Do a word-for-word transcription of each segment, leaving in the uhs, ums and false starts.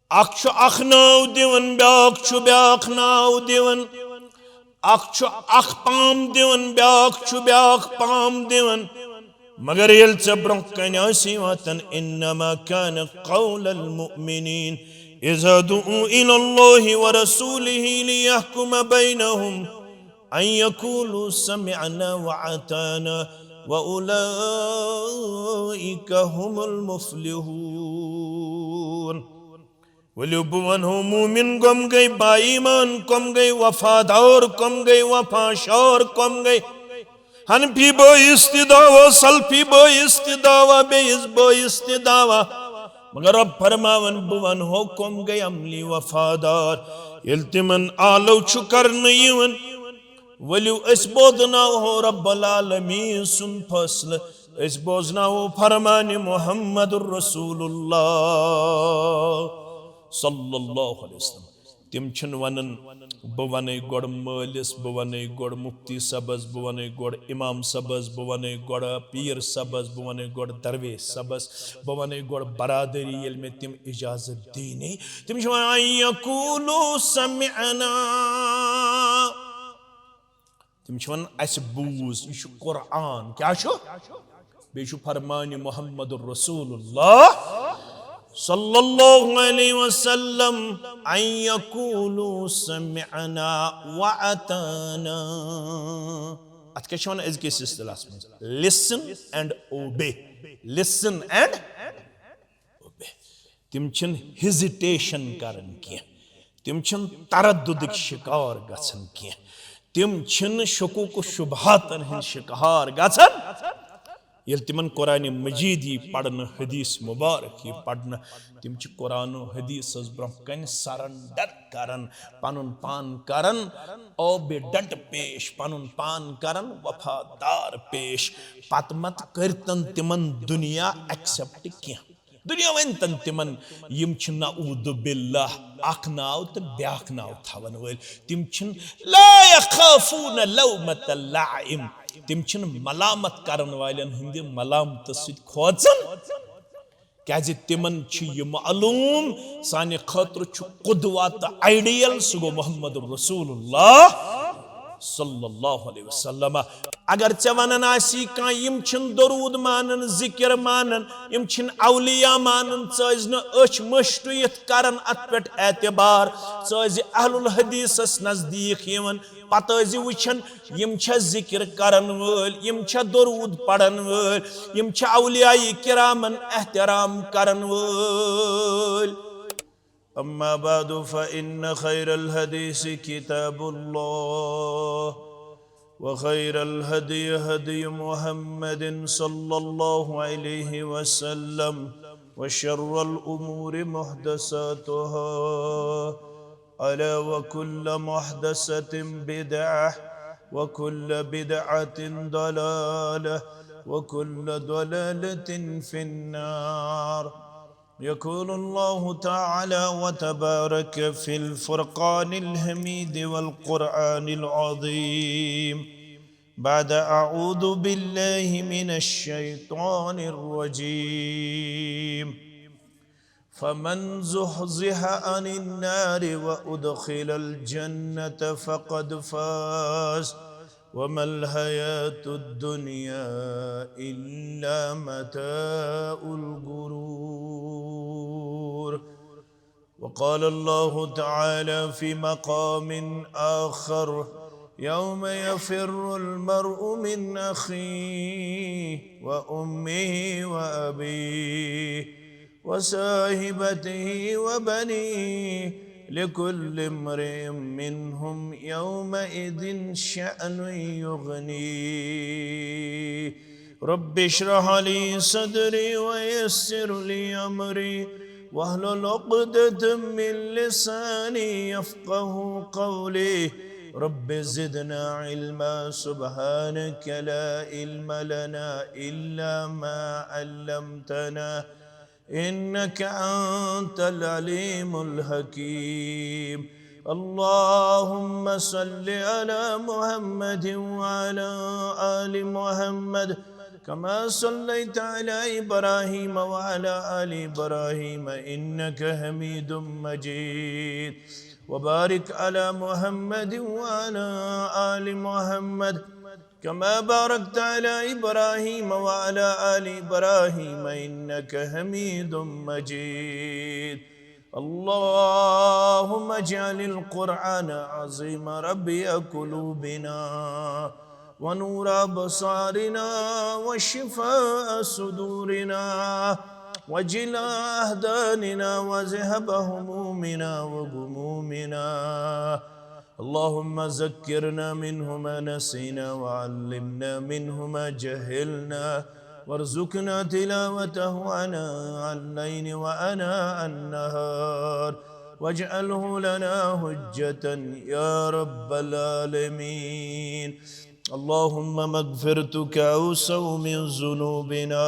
اکھ چھُ اکھ ناو دِوان، بیٛاکھ چھُ بیٛاکھ ناو دِوان۔ اکھ چھُ اکھ پام دِوان، بیٛاکھ چھُ بیٛاکھ پام دِوان۔ مگر ییٚلہِ ژےٚ برٛونٛہہ کنہِ آسی واتان، انما کان قول المؤمنین اذا دعوا الی اللہ ورسولہ لیحکم بینہم ان یقولوا سمعنا واطعنا واولئک هم المفلحون۔ ؤلِو بہٕ وَنہو، مومن کم گٔے، با ایمان کم گٔے، وفادار کم گٔے، وفاشار کم گٔے۔ حنفی بٲیِس تہِ دعویٰ، سلفی بٲیِس تہِ دعویٰ، بیٚیِس بٲیِس تہِ دعویٰ۔ مگر رب فرماوان، بہٕ وَنہو کم گٔے عملی وفادار۔ ییٚلہِ تِمن آلو چھُ کرنہٕ یِوان، ؤلِو أسۍ بوزناوہو رب العالمین سُنٛد فٲصلہٕ، أسۍ بوزناوو فرمان محمد رسول اللہ صلی اللہ علیہ وسلم۔ تِم چھِنہٕ وَنان، بہٕ وَنَے گۄڈٕ مٲلِس، بہٕ وَنَے گۄڈٕ مُفتی صٲبَس، بہٕ وَنَے گۄڈٕ اِمام صٲبَس، بہٕ وَنَے گۄڈٕ پیٖر صٲبَس، بہٕ وَنَے گۄڈٕ درویش صٲبَس، بہٕ وَنَے گۄڈٕ برادٔری، ییٚلہِ مےٚ تِم اِجازت دِیہِ۔ تِم چھِ وَنان، "أن يقولوا سمعنا۔" تِم چھِ وَنان، "اَسہِ بوٗز، یہِ چھُ قرآن۔" کیٛاہ چھُ؟ بیٚیہِ چھُ فرمان محمد رسول اللہ صلی اللہ علیہ وسلم، "أن يقولوا سمعنا وأطعنا۔" اَتھ کیٛاہ چھِ وَنان أزکِس اصطلاحَس منٛز؟ Listen and obey۔ Listen and obey۔ تِم چھِنہٕ ہیزیٹیشن کران کینٛہہ، تِم چھِنہٕ ترددٕکۍ شکار گژھان کینٛہہ، تِم چھِنہٕ شکوک و شبہاتن ہٕنٛدۍ شکار گژھان۔ ییٚلہِ تِمن قرآن مجید یی پرنہٕ، حدیث مبارک یی پرنہٕ، تِم چھِ قرآن و حدیثس برونٛہہ کنہِ سرنڈر کران، پنُن پان کران اوبیڈنٹ پیش، پنُن پان کران وفادار پیش۔ پتہٕ مت کٔرتن تِمن دُنیا ایکسپٹ کینٛہہ۔ دُنیا ؤنۍتن تِمن، یِم چھِ نعوذ باللہ اکھ ناو تہٕ بیٛاکھ ناو تھاون وٲلۍ۔ تِم چھِنہٕ لا یخافون لومۃ لائم، تِم چھِنہٕ ملامت کرن والٮ۪ن ہٕنٛدِ ملامتہٕ سۭتۍ کھوژان، کیازِ تِمن چھُ یہِ معلوم سانہِ خٲطرٕ چھُ قدوہ تہٕ آئیڈیل، سُہ گوٚو محمد رسول اللہ صلی اللہ علیہ وسلم۔ اگر ژےٚ ونان آسی کانٛہہ، یِم چھِنہٕ درود مانان، ذکر مانان، یِم چھِنہٕ اولیاء مانان، ژٕ ٲسۍ نہٕ أچھ مٔشٹُیِتھ کران اتھ پٮ۪ٹھ اعتبار، ژٕ ٲسۍ زِ اہل الحدیثس نزدیٖک یِوان، پتہٕ ٲسۍ زِ وٕچھان یِم چھا ذکر کرن وٲلۍ، یِم چھا درود پرن وٲلۍ، یِم چھا اولیاء کرامن احترام کرن وٲلۍ۔ أما بعد، فإن خير الحديث كتاب الله، وخير الهدي هدي محمد صلى الله عليه وسلم، وشر الأمور محدثاتها، ألا وكل محدثة بدعة، وكل بدعة ضلالة، وكل ضلالة في النار. يقول الله تعالى وتبارك في الفرقان الحميد والقرآن العظيم بعد أعوذ بالله من الشيطان الرجيم. فمن زحزح عن النار وأدخل الجنة فقد فاز وما الحياة الدنيا إلا متاع الغرور. وقال الله تعالى في مقام آخر: يوم يفر المرء من أخيه وأمه وأبيه وصاحبته وبنيه لكل امرئ منهم يومئذ شأن يغنيه. رب اشرح لي صدري ويسر لي أمري واحلل عقدة من لساني يفقه قولي. رب زدنا علما. سبحانك لا علم لنا إلا ما علمتنا إنك أنت العليم الحكيم. اللهم صل على محمد وعلى آل محمد كما صليت على إبراهيم وعلى آل إبراهيم إنك حميد مجيد. وبارك على محمد وعلى آل محمد كما باركت على إبراهيم وعلى آل إبراهيم إنك حميد مجيد. اللهم اجعل القرآن العظيم ربيع قلوبنا ونور أبصارنا وشفاء صدورنا وجلاء أحزاننا وذهاب همومنا وغمومنا. اللهم ذكرنا منه ما نسينا وعلمنا منه ما جهلنا وارزقنا تلاوته آناء الليل وآناء النهار واجعله لنا حجة يا رب العالمين. اللهم مغفرتك أوسع من ذنوبنا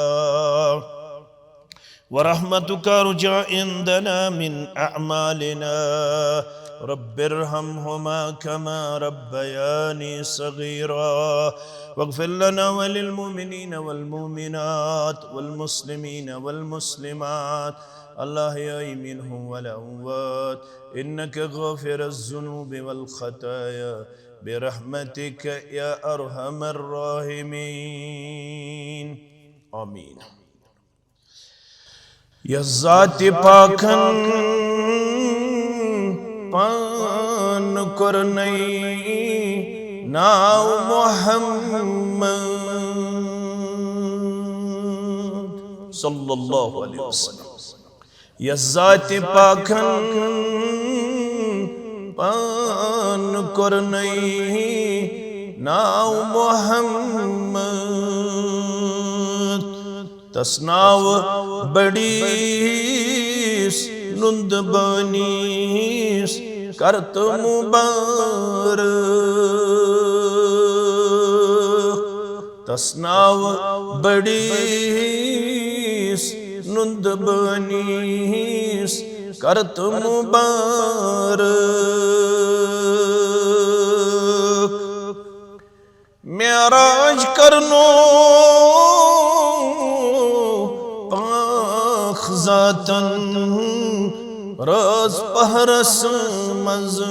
ورحمتك أرجى عندنا من أعمالنا. رب ارحمهما كما ربياني صغيرا. واغفر لنا وللمؤمنين والمؤمنات والمسلمين والمسلمات الأحياء منهم والأموات إنك غافر الذنوب والخطايا برحمتك يا أرحم الراحمين. آمين. یس ذات پاکن پان کرنئی ناو محمد صلی اللہ علیہ وسلم۔ یس ذات پاکن پان کرنئی ناو محمد۔ تس ناو بڑیس نند بانیس کرت مبارک۔ تس ناو بڑیس نند بانیس کرت مبارک۔ معراج کرنو پاک ذاتن رٲژ پہرس منٛز۔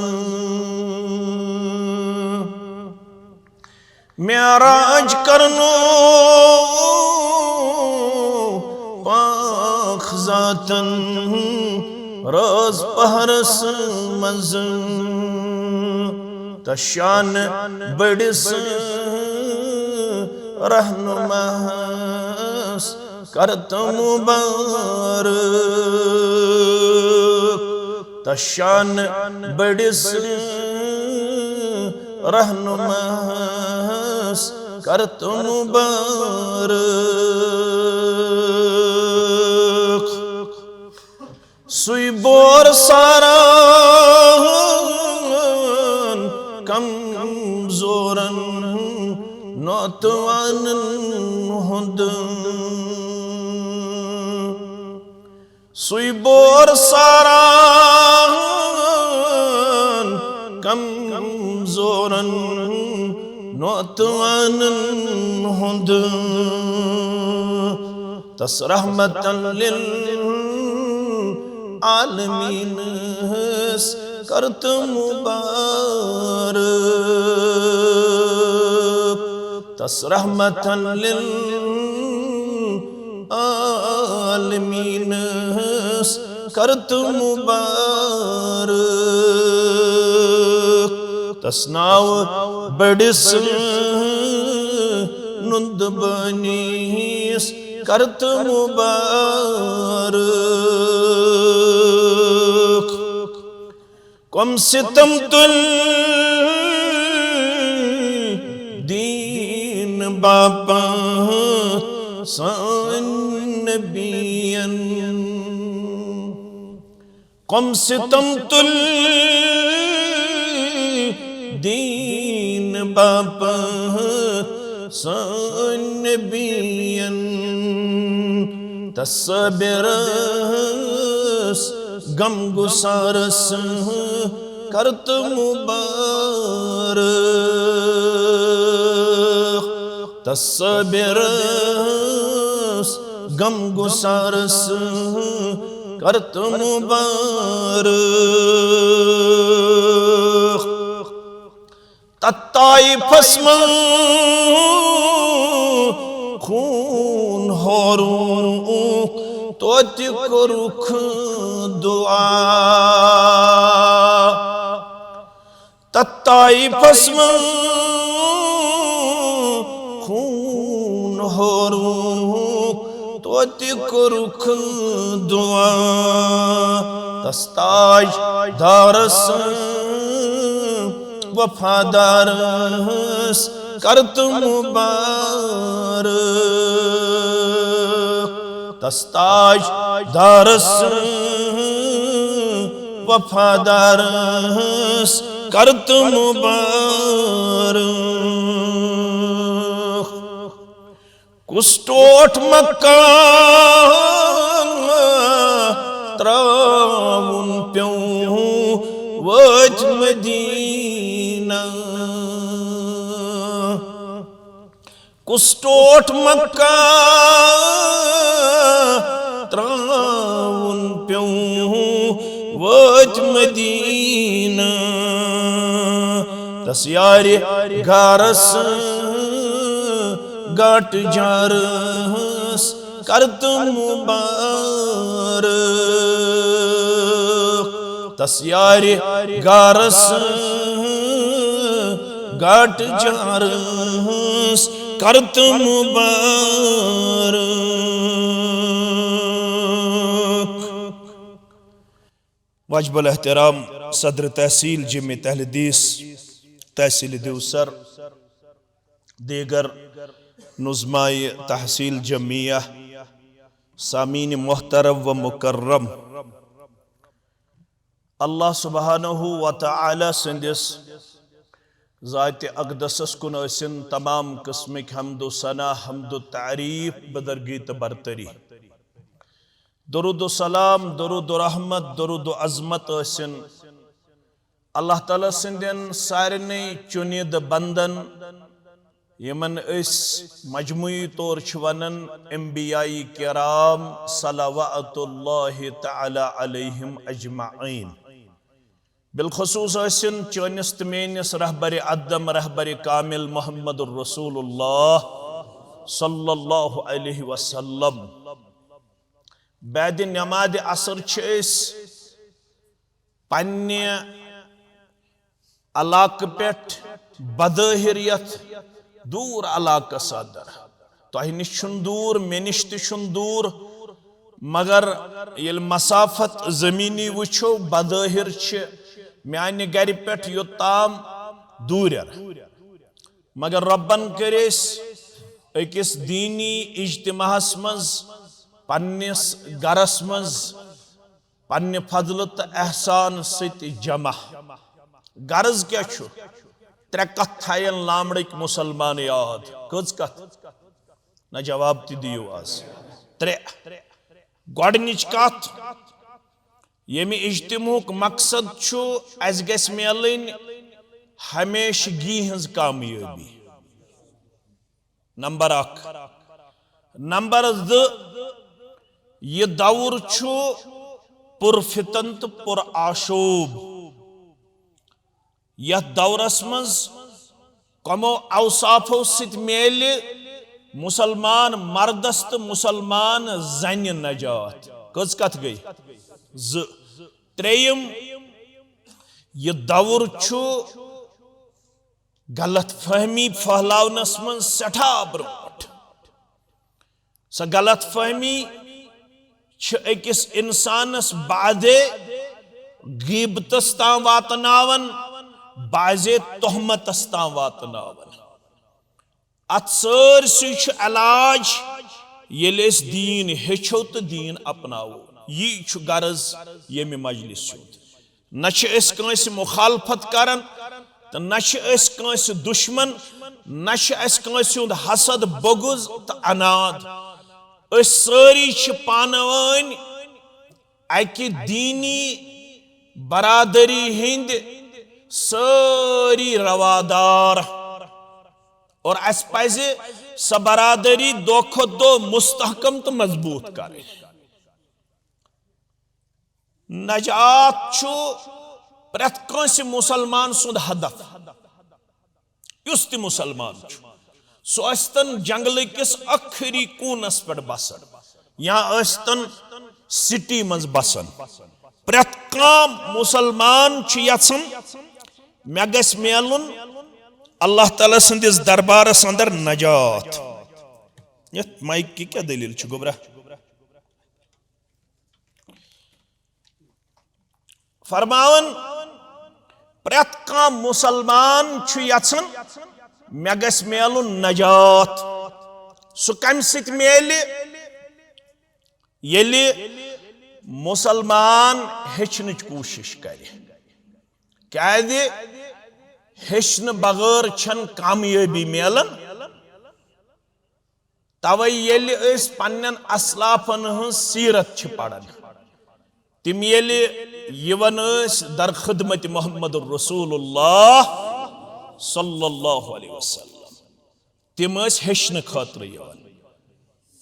معراج کرنو پاک ذاتن رٲژ پہرس منٛز۔ تس شان بڑس رہنماہس کرت مبارک۔ تس شان بڑس رہنماہس کرت مبارک۔ سُے بور ساران کمزورن نوتوانن ہُنٛد۔ سُے بور ساران کمزورن نوتوانن ہُنٛد۔ تس رحمتن للعالمینس کرت مبارک۔ تس رحمتن للعالمینس کرت مبارک۔ تس ناو بڑس نند بانیس کرت مبارک۔ کم ستم تل دین باپتھ سٲنۍ نبین۔ کم ستم تل دین باپتھ سٲنۍ نبین۔ تس صابرس غم گسارس کرت مبارک۔ تس صابرس غم گسارس کرتہٕ مبارک۔ تتھ طائفس منٛز خوٗن ہورُن، توتہِ کوٚرُکھ دعا۔ تتھ طائفس منٛز خوٗن ہورُن، توتہِ کوٚرُکھ دعا۔ تس تاجدارس وفادارس کرتہٕ مبارک۔ تس تاجدارس وفادارس کرتہٕ مبارک۔ کُس ٹوٹھ مکہ ترٛاوُن پیوٚو، وٲتۍ مدینہ۔ کُس ٹوٹھ مکہ ترٛاوُن پیوٚو، وٲتۍ مدینہ۔ تس یارِ غارس گاٹہٕ جارس کرتہٕ مبارک۔ تس یارِ غارس گاٹہٕ جارس کرتہٕ مبارک۔ واجب الاحترام صدر تحصیل جمع تحلیدیس، تحصیل دیوسر، دیگر نظمائے تحصیل جمعیہ، سامعین محترم و مکرم، اللہ سبحانہ و تعالی سٕنٛدِس ذاتِ اقدسس کُن ٲسِن تمام قٕسمٕکۍ حمد و ثنا، حمد و تعریف، بدرگی تہٕ برتری۔ درود و سلام، درود و رحمت، درود و عظمت ٲسِن اللہ تعالیٰ سٕنٛدٮ۪ن سارنٕے چُنِدٕ بندن، یِمن أسۍ مجموعی طور چھِ ونان انبیاء کرام صلوات اللہ تعالیٰ علیہم اجمعین۔ بالخصوص ٲسِن چٲنِس تہٕ میٲنِس رہبر اعظم، رہبر کامل محمد الرسول اللہ صلی اللہ علیہ وسلم۔ بعد نماز عصر چھِ أسۍ پننہِ علاقہٕ پٮ۪ٹھ بظٲہر یتھ دوٗر علاقس اندر۔ تۄہہِ نِش چھُنہٕ دوٗر، مےٚ نِش تہِ چھُنہٕ دوٗر، مگر ییٚلہِ مسافت زمینی وٕچھو، بظٲہر چھِ میانہِ گرِ پٮ۪ٹھ یوٚتام دوٗرٮ۪ر۔ مگر رۄبن کٔرۍ أسۍ أکِس دیٖنی اجتماعس منٛز، پننِس گرس منٛز، پننہِ فضلہٕ تہٕ احسان سۭتۍ جمع۔ غرض کیٛاہ چھُ؟ ترٛےٚ کتھ تھاین لامڑٕکۍ مسلمان یاد۔ کٔژ کتھ؟ نہ، جواب تہِ دِیِو از۔ ترٛےٚ۔ گۄڈٕنِچ کتھ، ییٚمہِ اجتماعُک مقصد چھُ، اسہِ گژھِ میلٕنۍ ہمیشگی ہٕنٛز کامیٲبی۔ نمبر اکھ۔ نمبر زٕ، یہِ دور چھُ پُرفتن تہٕ پُرآشوب۔ یتھ دورس منٛز کمو اوصافو سۭتۍ میلہِ مسلمان مردس تہٕ مسلمان زنہِ نجات؟ کٔژ کتھ گٔے؟ زٕ۔ ترٛیٚیِم، یہِ دور چھُ غلط فہمی پھٔہلاونس منٛز سٮ۪ٹھاہ برونٛٹھ۔ سۄ غلط فہمی چھِ أکِس انسانس بعضے غیبتس تام واتناوان، بعضے تہمتس تام واتناوان۔ اتھ سٲرسٕے چھُ علاج، ییٚلہِ أسۍ دیٖن ہیٚچھو تہٕ دیٖن اپناوو۔ یی چھُ غرض ییٚمہِ مجلس ہُنٛد۔ نہ چھِ أسۍ کٲنٛسہِ مخالفت کران تہٕ نہ چھِ أسۍ کٲنٛسہِ دشمن، نہ چھِ اَسہِ کٲنٛسہِ ہُنٛد حسد، بغض تہٕ عناد۔ أسۍ سٲری چھِ پانہٕ وٲنۍ اکہِ دیٖنی برادری ہٕنٛدۍ سٲری روادار۔ اور اسہِ پزِ سۄ برادری دۄہ کھۄتہٕ دۄہ مستحکم تہٕ مضبوط کرٕنۍ۔ نجات چھُ پرٛٮ۪تھ کٲنٛسہِ مُسلمان سُنٛد ہدف۔ یُس تہِ مُسلمان چھُ، سُہ ٲسۍتن جنگلہٕ کِس ٲخری کوٗنس پٮ۪ٹھ بسان یا ٲسۍتن سٹی منٛز بسان، پرٛٮ۪تھ کانٛہہ مُسلمان چھُ یژھان، مےٚ گژھِ میلُن اللہ تعالیٰ سٕنٛدِس دربارس اندر نجات۔ یتھ مایکہِ کیٛاہ دٔلیٖل چھِ، گوٚبرا؟ فرماوان، پرٛٮ۪تھ کانٛہہ مُسلمان چھُ یژھان، مےٚ گژھِ میلُن نجات۔ سُہ کمہِ سۭتۍ میلہِ؟ ییٚلہِ مُسلمان ہیٚچھنٕچ کوٗشِش کرِ۔ کیٛازِ؟ ہیٚچھنہٕ بغٲر چھَنہٕ کامیٲبی میلان۔ توے ییٚلہِ أسۍ پننٮ۪ن اسلافن ہٕنٛز سیرت چھِ پران، تِم ییٚلہِ یِوان ٲسۍ در خدمت محمد رسول اللہ صلی اللہ علیہ وسلم، تِم ٲسۍ ہیٚچھنہٕ خٲطرٕ یِوان۔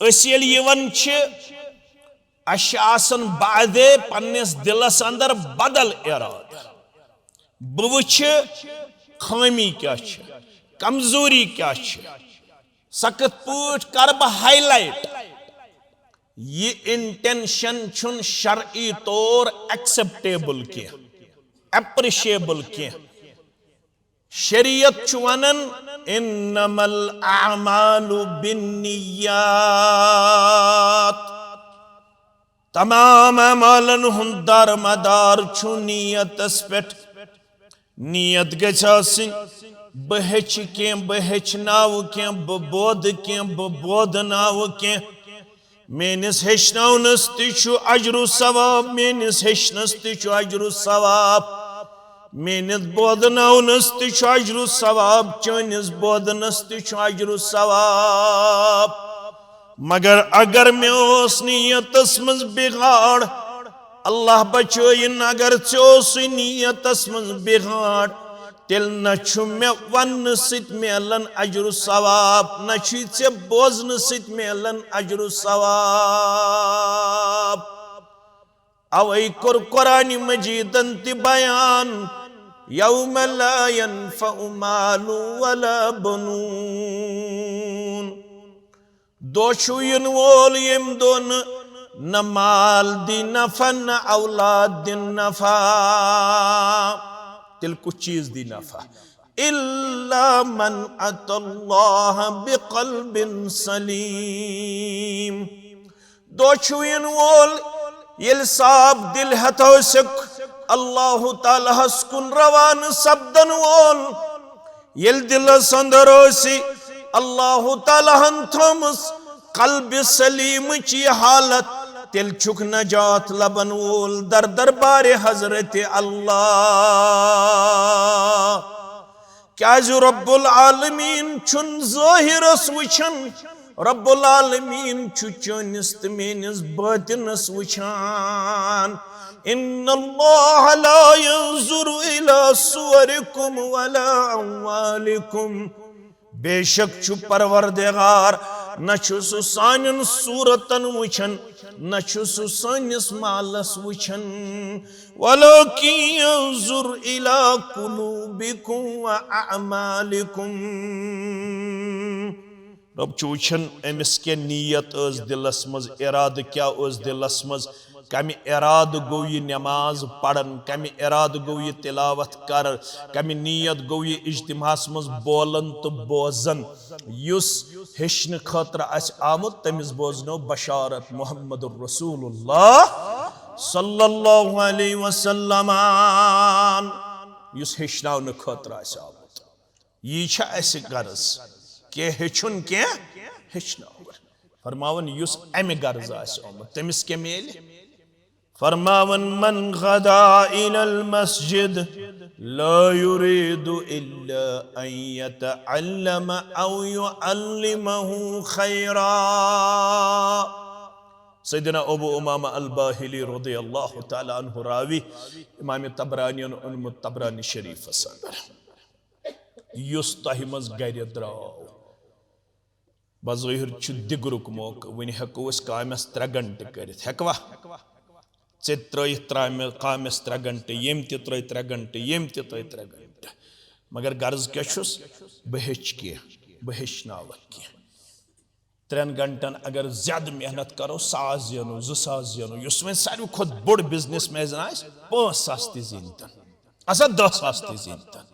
أسۍ ییٚلہِ یِوان چھِ، اَسہِ چھِ آسان بعضے پننِس دِلس اندر بدل ارادٕ۔ بہٕ وٕچھِ خٲمی کیٛاہ چھِ، کمزوری کیٛاہ چھِ، سۄ کِتھ پٲٹھۍ کرٕ بہٕ highlight۔ یہِ intention چھُنہٕ شرعی طور acceptable کینٛہہ، appreciable کینٛہہ۔ شریعت چھُ ونان، انما الاعمال بالنیات، تمام اعمالن ہُنٛد دارمدار چھُ نیتس پٮ۪ٹھ۔ نیت گژھِ آسٕنۍ، بہٕ ہیٚچھِ کینٛہہ، بہٕ ہیٚچھناوٕ کینٛہہ، بہٕ بوزٕ کینٛہہ، بہٕ بوزناوٕ کینٛہہ۔ میٲنِس ہیٚچھناونس تہِ چھُ اجر و ثواب، میٲنِس ہیٚچھنس تہِ چھُ اجر و ثواب، میٲنِس بوزناونس تہِ چھُ اجر و ثواب، چٲنِس بوزنس تہِ چھُ اجر و ثواب۔ مگر اگر مےٚ اوس نیتس منٛز بگاڑ، اللہ بچٲیِن، اگر ژےٚ اوسُے نیتس منٛز بگاڑ، تیٚلہِ نہ چھُ مےٚ وننہٕ سۭتۍ میلان اجر و ثواب، نہ چھُے ژےٚ بوزنہٕ سۭتۍ میلان اجر و ثواب۔ اوے کوٚر قرآن مجیدن تہِ بیان، یوم لا ینفع مال ولا بنون۔ دۄہ چھُ یِنہٕ وول، ییٚمہِ دۄہ نہٕ نہ مال دی نفع، نہ اولاد دِن نفع۔ تیٚلہِ کُس چیٖز دی نفع؟ الا من اتی اللہ بقلب سلیم۔ دۄہ چھُ یِنہٕ وول، ییٚلہِ صاف دِل ہٮ۪تھ ٲسِکھ اللہ تعالیٰ ہس کُن روانہٕ سپدن وول، ییٚلہِ دِلس اندر ٲسی اللہ تعالیٰ ہن تھٲومٕژ قلبِ سلیمٕچ یہِ حالت، تیٚلہِ چھُکھ نجات لبن وول در دربارِ حضرت اللہ۔ کیازِ رب العالمین چھُنہٕ ظٲہرس وٕچھان، رب العالمین چھُ چٲنِس تہٕ میٲنِس باطنس وٕچھان۔ ان اللہ لا ينظر الى صوركم ولا اموالكم۔ بے شک چھُ پروردگار، نہ چھُ سُہ سانٮ۪ن صورتن وٕچھان، نہ چھُ سُہ سٲنِس مالس وٕچھان۔ ولكن ينظر الى قلوبكم واعمالكم۔ رب چھُ وٕچھان أمِس کیٛاہ نیت ٲس دِلس منٛز، ارادٕ کیٛاہ اوس دِلس منٛز، کمہِ ارادٕ گوٚو یہِ نماز پران، کمہِ ارادٕ گوٚو یہِ تلاوت کران، کمہِ نیت گوٚو یہِ اجتماعس منٛز بولان تہٕ بوزان۔ یُس ہیٚچھنہٕ خٲطرٕ آسہِ آمُت، تٔمِس بوزنو بشارت محمد رسول اللہ صلی اللہ علیہ وسلم، یُس ہیٚچھناونہٕ خٲطرٕ آسہِ آمُت۔ یی چھا اسہِ غرض؟ کینٛہہ ہیٚچھُن، کینٛہہ ہیٚچھناوُن۔ فرماوان، یُس امہِ غرض آسہِ آمُت، تٔمِس کیٛاہ میلہِ؟ فرماوان، من غدا الى المسجد لا يريد الا ان يتعلم او يعلمه خيرا۔ سیدنا ابو امامہ الباہلی رضی اللہ تعالیٰ عنہ راوی، امام طبرانین اونمُت طبرانی شریفس اندر۔ یُس تۄہہِ منٛز گرِ درٛاو، بظٲہِر چھُ دِگرُک موقعہٕ، وۄنۍ ہٮ۪کو أسۍ کامٮ۪س ترٛےٚ گھنٹہٕ کٔرِتھ، ہٮ۪کوا؟ ژےٚ تہِ ترٛٲیِتھ ترٛامہِ-، کامٮ۪س ترٛےٚ گھنٹہٕ، ییٚمۍ تہِ ترٛٲے ترٛےٚ گھنٹہٕ، ییٚمۍ تہِ ترٛٲے ترٛےٚ گھنٹہٕ۔ مگر غرض کیٛاہ چھُس؟ بہٕ ہیٚچھِ کینٛہہ، بہٕ ہیٚچھناوَکھ کینٛہہ۔ ترٛٮ۪ن گھنٹن اگر زیادٕ محنت کرو، ساس زینو، زٕ ساس زینو، یُس وۄنۍ ساروی کھۄتہٕ بوٚڑ بزنس مین آسہِ، پانٛژھ ساس تہِ زینتن، اَسا دَہ ساس تہِ زینتن۔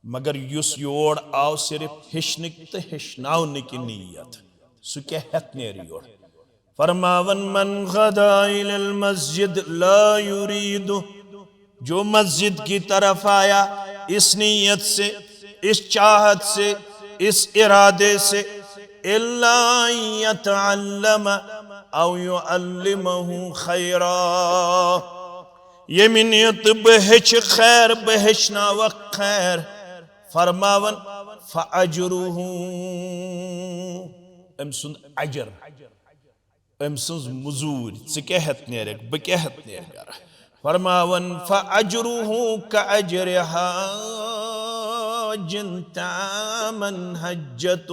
مگر یُس یور آو صرف ہیٚچھنہٕ تہٕ ہیٚچھناونہٕ کہِ نیت، سُہ کیٛاہ ہٮ۪تھ نیرِ یور؟ فرماون، من غدا الی المسجد لا یرید، جو مسجد کی طرف آیا اس نیت سے، اس چاہت سے، اس ارادے سے، الا یتعلم او یعلمہ خیرا، ییٚمہِ نیتہٕ بہٕ ہیٚچھِ خیر، بہٕ ہیٚچھناوکھ خیر، فرماون، فاجرہ، أمۍ سُنٛد اجر، أمۍ سٕنٛز مٔزوٗرۍ، ژٕ کیٛاہ ہٮ۪تھ نیرکھ، بہٕ کیٛاہ ہٮ۪تھ نیرٕ گرٕ؟ فرماون، فاجرہ کاجر حاج تمت حجتہ۔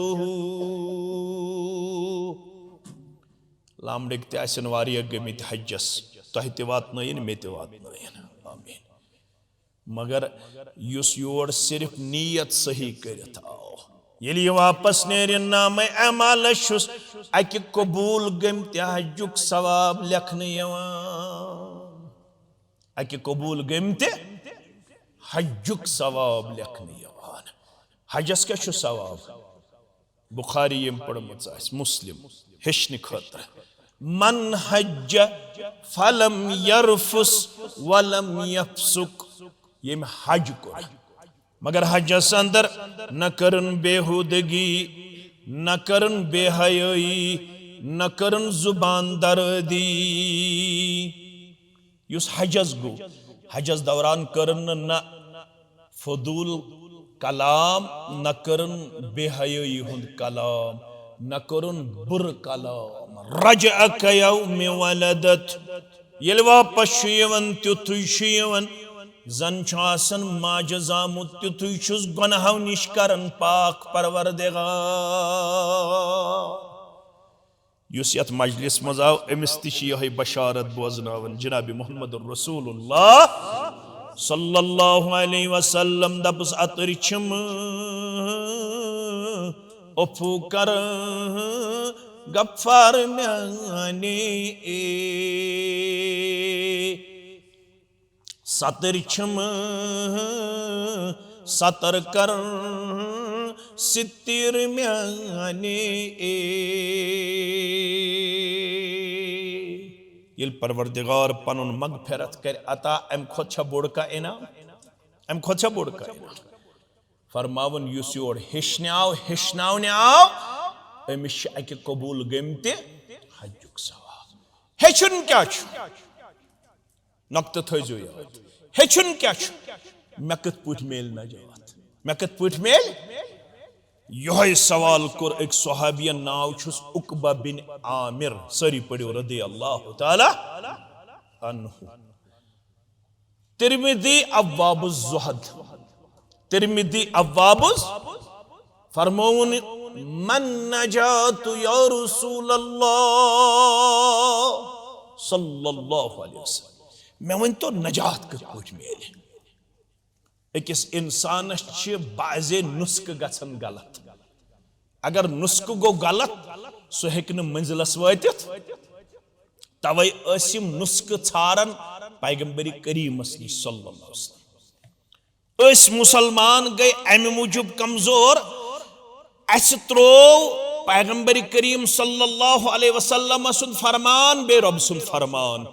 لامڈٕکۍ تہِ آسن واریاہ گٔمٕتۍ حجس، تۄہہِ تہِ واتنٲیِن، مےٚ تہِ واتنٲیِن۔ آمین۔ مگر یُس یور صرف نیت صحیح کٔرِتھ آو، ییٚلہِ یہِ واپس نیرِ، نامہ اعمالس چھُس اکہِ قبول گٔمتہِ حجُک ثواب لیکھنہٕ یِوان۔ اکہِ قبول گٔمتہِ حجُک ثواب لیکھنہٕ یِوان۔ حجس کیٛاہ چھُ ثواب؟ بخاری ییٚمۍ پٔرمٕژ آسہِ، مسلم، ہیٚچھنہٕ خٲطرٕ۔ من حج فلم یرفس ولم یفسق، ییٚمۍ حج کوٚر، مگر حجس اندر نہ کٔرٕن بیہودگی، نہ کٔرٕن بے حیٲیی، نہ کٔرٕن زبان درٲدی۔ یُس حجس گوٚو، حجس دوران کٔرٕن نہٕ نہ فضول کلام، نہ کٔرٕن بے حیٲیی ہُنٛد کلام، نہ کٔرٕن بُرٕ کلام۔ رجع کیوم ولدت، ییٚلہِ واپس چھُ یِوان، تیُتھُے چھُ یِوان زن چھُ آسان ماجہِ زامُت، تیُتھُے چھُس گۄناہو نِش کران پاک پروردگار۔ یُس یتھ مجلس منٛز آو، أمِس تہِ چھِ یِہوٚے بشارت بوزناوان جناب محمد رسول اللہ صلی اللہ علیہ وسلم۔ دپُس، اتٕرۍ چھِم عفو کرن غفار میانے، ستٕرۍ چھِم ستر کرن ستیر میانے۔ ییٚلہِ پروردگار پنُن مغفرت کرِ عطا، امہِ کھۄتہٕ چھا بوٚڑ کانٛہہ انعام؟ امہِ کھۄتہٕ چھا بوٚڑ کانٛہہ انعام؟ فرماوُن، یُس یور ہیٚچھنہِ آو، ہیٚچھناونہِ آو، أمِس چھِ اَکہِ قبوٗل گٔمتہِ حجُک ثواب۔ ہیٚچھُن کیٛاہ چھُ؟ نۄقطہٕ تھٲیزیو یاد۔ ہیٚچھُن کیٛاہ چھُ؟ مےٚ کِتھ پٲٹھۍ میلہِ نجات؟ مےٚ کِتھ پٲٹھۍ میلہِ؟ یِہوٚے سوال کوٚر أکۍ صحابین، ناو چھُس عقبہ بن عامر۔ سٲری پٔرِو رضی اللہ تعالیٰ عنہ۔ ترمذی ابواب الزہد، ترمذی ابواب الز-، فرمووُن، من نجات یا رسول اللہ صلی اللہ علیہ وسلم۔ مےٚ ؤنۍ تو نجات کِتھ پٲٹھۍ میلہِ؟ أکِس اِنسانَس چھِ بعضے نُسخہٕ گژھان غلط۔ اگر نُسخہٕ گوٚو غلط، سُہ ہیٚکہِ نہٕ منزلَس وٲتِتھ۔ توے ٲسۍ یِم نُسخہٕ ژھاران پیغمبر کریٖمَس نِش صلی اللہ علیہ وسلم۔ أسۍ مُسلمان گٔے اَمہِ موٗجوٗب کمزور، اَسہِ ترٛوو پیغمبر کریم صلی اللہ علیہ وسلم سُنٛد فرمان بیٚیہِ رۄب سُنٛد فرمان۔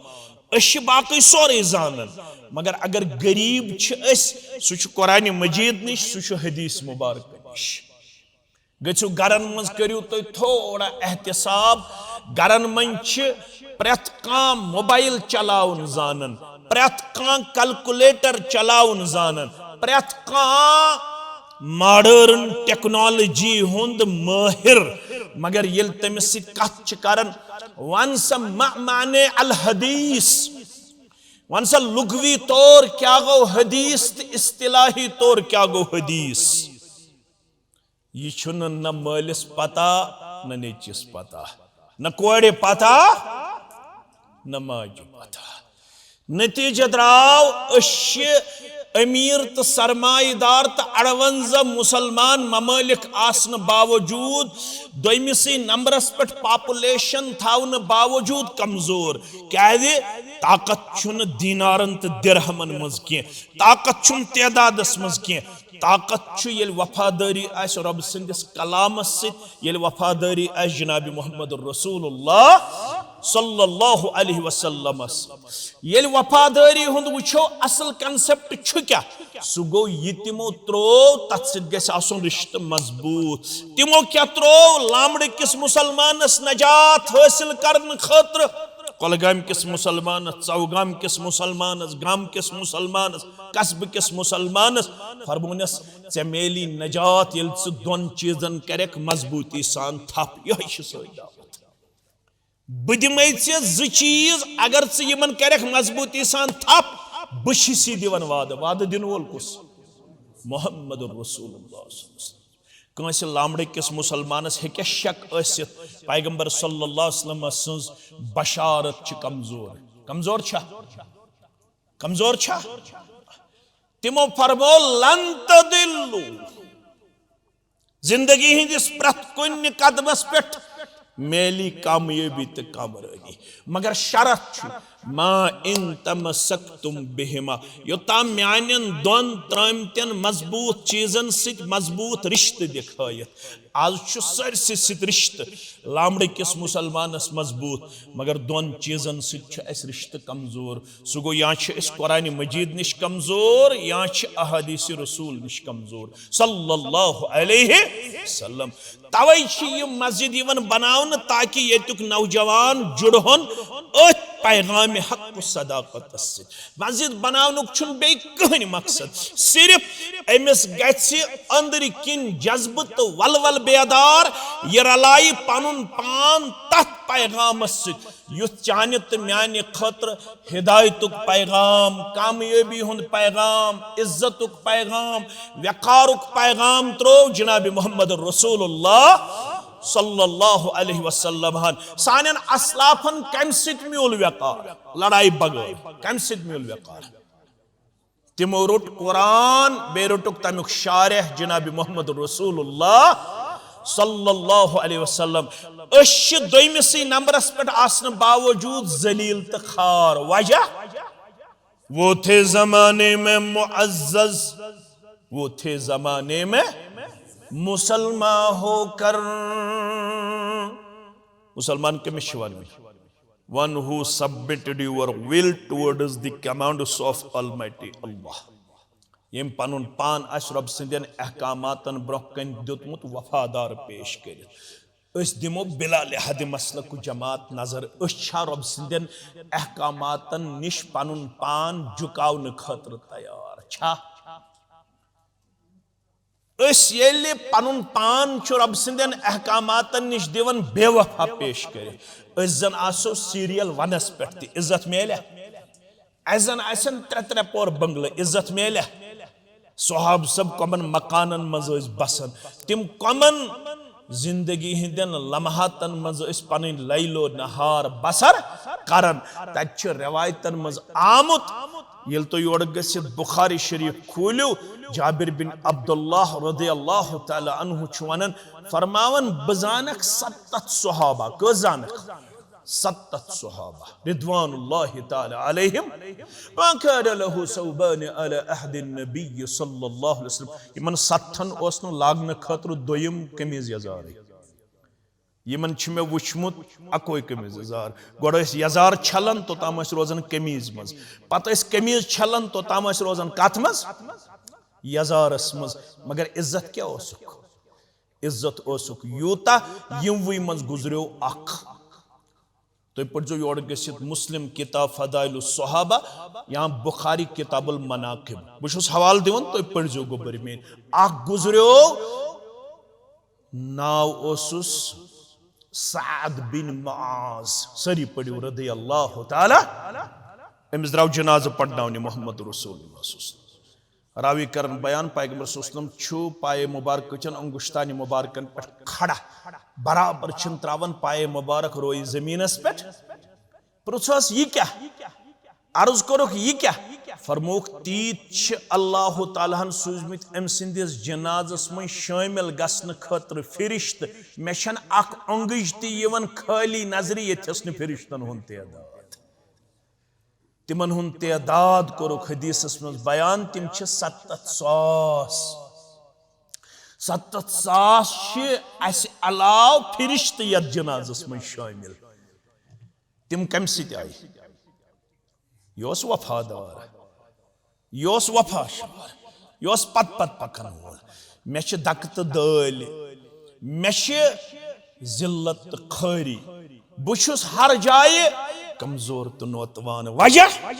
أسۍ چھِ باقٕے سورُے زانان، مگر اگر غریٖب چھِ أسۍ، سُہ چھُ قرآن مجید نِش، سُہ چھُ حدیث مبارک نِش۔ گٔژھِو گرن منٛز، کٔرِو تُہۍ تھوڑا احتساب۔ گرن منٛز چھِ پرٛٮ۪تھ کانٛہہ موبایل چلاوُن زانان، پرٛٮ۪تھ کانٛہہ کیلکولیٹر چلاوُن زانان، پرٛٮ۪تھ کانٛہہ ماڈرن ٹیکنالوجی ہُنٛد مٲہِر، مگر ییٚلہِ تٔمِس سۭتۍ کتھ چھِ کران، وَن سا ما معنی الحدیث، وَن سا لغوی طور کیٛاہ گوٚو حدیث تہٕ اصطلاحی طور کیٛاہ گوٚو حدیث؟ یہِ چھُنہٕ نہ مٲلِس پتہ، نہ نیٚچِس پتہ، نہ کورِ پتہ، نہ ماجہِ پتہ۔ نتیجہ درٛاو، أسۍ چھِ امیر تہٕ سرمایہ دار تہٕ اَرونٛزاہ مسلمان ممالک آسنہٕ باوجود، دوٚیمِسٕے نمبرس پٮ۪ٹھ پاپولیشن تھاونہٕ باوجود کمزور۔ کیازِ؟ طاقت چھُنہٕ دینارن تہٕ درہمن منٛز کینٛہہ، طاقت چھُنہٕ تعدادس منٛز کینٛہہ۔ طاقت چھُ ییٚلہِ وفادٲری آسہِ رۄب سٕنٛدِس کلامس سۭتۍ، ییٚلہِ وفادٲری آسہِ جناب محمد رسول اللہ صلی اللہ علیہ وسلمس۔ ییٚلہِ وفادٲری ہُنٛد وٕچھو اصل concept چھُ کیٛاہ، سُہ گوٚو یہِ تِمو ترٛوو، تتھ سۭتۍ گژھِ آسُن رشتہٕ مضبوط۔ تِمو کیٛاہ ترٛوو؟ لامڑٕ کِس مسلمانس نجات حٲصِل کرنہٕ خٲطرٕ، کۄلگامۍ کِس مسلمانس، ژوگام کِس مسلمانس، گام کِس مسلمانس، قصبہٕ کِس مسلمانس فرمونس، ژےٚ میلی نجات ییٚلہِ ژٕ دۄن چیٖزن کرکھ مضبوٗطی سان تھپھ۔ یِہوٚے چھِ سٲنۍ دعوت۔ بہٕ دِمے ژےٚ زٕ چیٖز، اگر ژٕ یِمن کرکھ مضبوٗطی سان تھپھ، بہٕ چھُسی دِوان وعدٕ۔ وعدٕ دِنہٕ وول کُس؟ محمد رسول اللہ صلی اللہ علیہ وسلم۔ کٲنٛسہِ لامڑٕ کِس مسلمانس ہیٚکیٛاہ شک ٲسِتھ پیغمبر صلی اللہ علیہ وسلم سٕنٛز بشارت چھِ کمزور؟ کمزور چھا؟ کمزور چھا؟ تِمو فرمو، "لن تضلوا"۔ زندگی ہٕنٛدِس پرٛٮ۪تھ کُنہِ قدمس پٮ۪ٹھ میلی کامیٲبی تہٕ کامرٲنی، مگر شرط چھُ، "ما ان تمسکتم بہما"، یوٚتام میانٮ۪ن دۄن ترٲمتٮ۪ن مضبوٗط چیٖزن سۭتۍ مضبوٗط رشتہٕ دِکھ ہٲیِتھ۔ از چھُ سٲرسٕے سۭتۍ رشتہٕ، لامڑٕ کِس مسلمانس مضبوٗط، مگر دۄن چیٖزن سۭتۍ چھُ اسہِ رشتہٕ کمزور۔ سُہ گوٚو، یا چھِ أسۍ قرآن مجید نِش کمزور، یا چھِ احادیث رسول نِش کمزور صلی اللہ علیہ وسلم۔ توے چھِ یہِ مسجد یِوان بناونہٕ تاکہ ییٚتیُک نوجوان جُڑہون أتھۍ پیغام حق و صداقتس سۭتۍ۔ مسجد بناونُک چھُنہٕ بیٚیہِ کٕہٕنۍ مقصد، صرف أمِس گژھِ أنٛدرۍ کِنۍ جذبہٕ تہٕ ولول بیدار، یہِ رلایہِ پنُن پان تتھ پیغامس سۭتۍ یُتھ چانہِ تہٕ میانہِ خٲطرٕ ہدایتُک پیغام، کامیٲبی ہُنٛد پیغام، عزتُک پیغام، وقارُک پیغام ترٛوو جناب محمد رسول اللہ صلی اللہ علیہ وسلم ہن۔ سانٮ۪ن اسلافن کمہِ سۭتۍ میوٗل وقار؟ لڑایہِ بغٲر کمہِ سۭتۍ میوٗل وقار؟ تِمو روٚٹ قرآن، بیٚیہِ روٚٹُکھ تَمیُک شارح جناب محمد رسول اللہ صلی اللہ علیہ وسلم۔ أسۍ چھِ دوٚیمِسٕے نمبرس پٮ۪ٹھ آسنہٕ باوجود ذلیل تہٕ خوار۔ وجہ؟ وہ تھے زمانے میں معزز، وہ تھے زمانے میں مسلمان ہو کر۔ مسلمان کٔمِس چھِ وَنان؟ One who submitted your will towards the commands of Almighty Allah۔ ییٚمۍ پنُن پان آسہِ رۄب سٕنٛدٮ۪ن احکاماتن برٛونٛہہ کنہِ دیُتمُت وفادار پیش کٔرِتھ۔ أسۍ دِمو بلا لحاظ مسلک جماعت نظر، أسۍ چھا رۄب سٕنٛدٮ۪ن احکاماتن نِش پنُن پان جُکاونہٕ خٲطرٕ تیار؟ چھا؟ أسۍ ییٚلہِ پنُن پان چھُ رۄب سٕنٛدٮ۪ن احکاماتن نِش دِوان بے وفا پیش کٔرِتھ، أسۍ زن آسو سیریل ونس پٮ۪ٹھ تہِ، عزت میلیا؟ اسہِ زن آسن ترٛےٚ ترٛےٚ پور بنگلہٕ، عزت میلیا؟ صحابہٕ صٲب کمن مکانن منٛز ٲسۍ بسان، تِم کمن زندگی ہٕنٛدٮ۪ن لمحاتن منٛز ٲسۍ پنٕنۍ لیل و نہار بسر کران۔ تتہِ چھِ رٮ۪وایتن منٛز آمُت، ییٚلہِ تُہۍ یورٕ گٔژھِتھ بخاری شریف کھوٗلِو، جابر بن عبداللہ رضی اللہ تعالیٰ عنہ چھُ ونان، فرماوان، "بہٕ زانکھ ستتھ صحابہ۔" کٔژ زانکھ؟ ستتھ صحابہ رضوان اللہ تعالیٰ علیہم۔ "ما كان له ثوبان على عهد النبي صلى الله عليه وسلم۔" یِمن ستتھن اوس نہٕ لاگنہٕ خٲطرٕ دوٚیِم قمیٖض یزارٕے۔ یِمن چھُ مےٚ وُچھمُت اکوے قمیٖض یزار۔ گۄڈٕ ٲسۍ یزار چھلان، توٚتام ٲسۍ روزان قمیٖض منٛز۔ پتہٕ ٲسۍ قمیٖض چھلان، توٚتام ٲسۍ روزان کتھ منٛز؟ یزارس منٛز۔ مگر عزت کیٛاہ اوسُکھ؟ عزت اوسُکھ یوٗتاہ، یِموٕے منٛز گُزریو اکھ۔ تُہۍ پٔرۍزیو یورٕ گٔژھِتھ مسلم کتاب فضائل الصحابہ یا بخاری کتاب المناقب۔ بہٕ چھُس حوالہٕ دِوان، تُہۍ پٔرۍزیو گوٚبٕرۍ میٲنۍ۔ اکھ گُزریو، ناو اوسُس سعد بن معاذ۔ سٲری پٔرِو رضی اللہ تعالیٰ۔ أمِس درٛاو جنازٕ پرناونہِ محمد رسول اللہ صلی اللہ علیہ وسلم۔ راوی کرن بیان، پیغمبر صلی اللہ علیہ وسلم چھُ پایے مبارکہٕ چٮ۪ن انگشتانہِ مبارکن پٮ۪ٹھ کھڑا، برابر چھِن تراوان پایے مبارک روی زمینس پٮ۪ٹھ۔ پرٛژھس، "یہِ کیٛاہ؟" عرض کوٚرُکھ، "یہِ کیٛاہ؟" فرمووُکھ، "تیٖتۍ چھِ اللہ تعالیٰ ہن سوٗزمٕتۍ أمۍ سٕنٛدِس جنازس منٛز شٲمِل گژھنہٕ خٲطرٕ فرشتہٕ، مےٚ چھَنہٕ اکھ اونگٕج تہِ یِوان خٲلی نظرِ، ییٚتھٮ۪س نہٕ فرشتن ہُنٛد تعداد۔" تِمن ہُنٛد تعداد کوٚرُکھ حدیثس منٛز بیان، تِم چھِ ستتھ ساس۔ ستتھ ساس چھِ اسہِ علاوٕ فرشتہٕ یتھ جنازس منٛز شٲمِل۔ تِم کمہِ سۭتۍ آیہِ؟ یہِ اوس وفادار، یہِ اوس وفا شعار، یہِ اوس پتہٕ پتہٕ پکن وول۔ مےٚ چھِ دکہٕ تہٕ دٲلۍ، مےٚ چھِ ذلت تہٕ خٲری، بہٕ چھُس ہر جایہِ کمزور تہٕ نوتوان۔ وجہ؟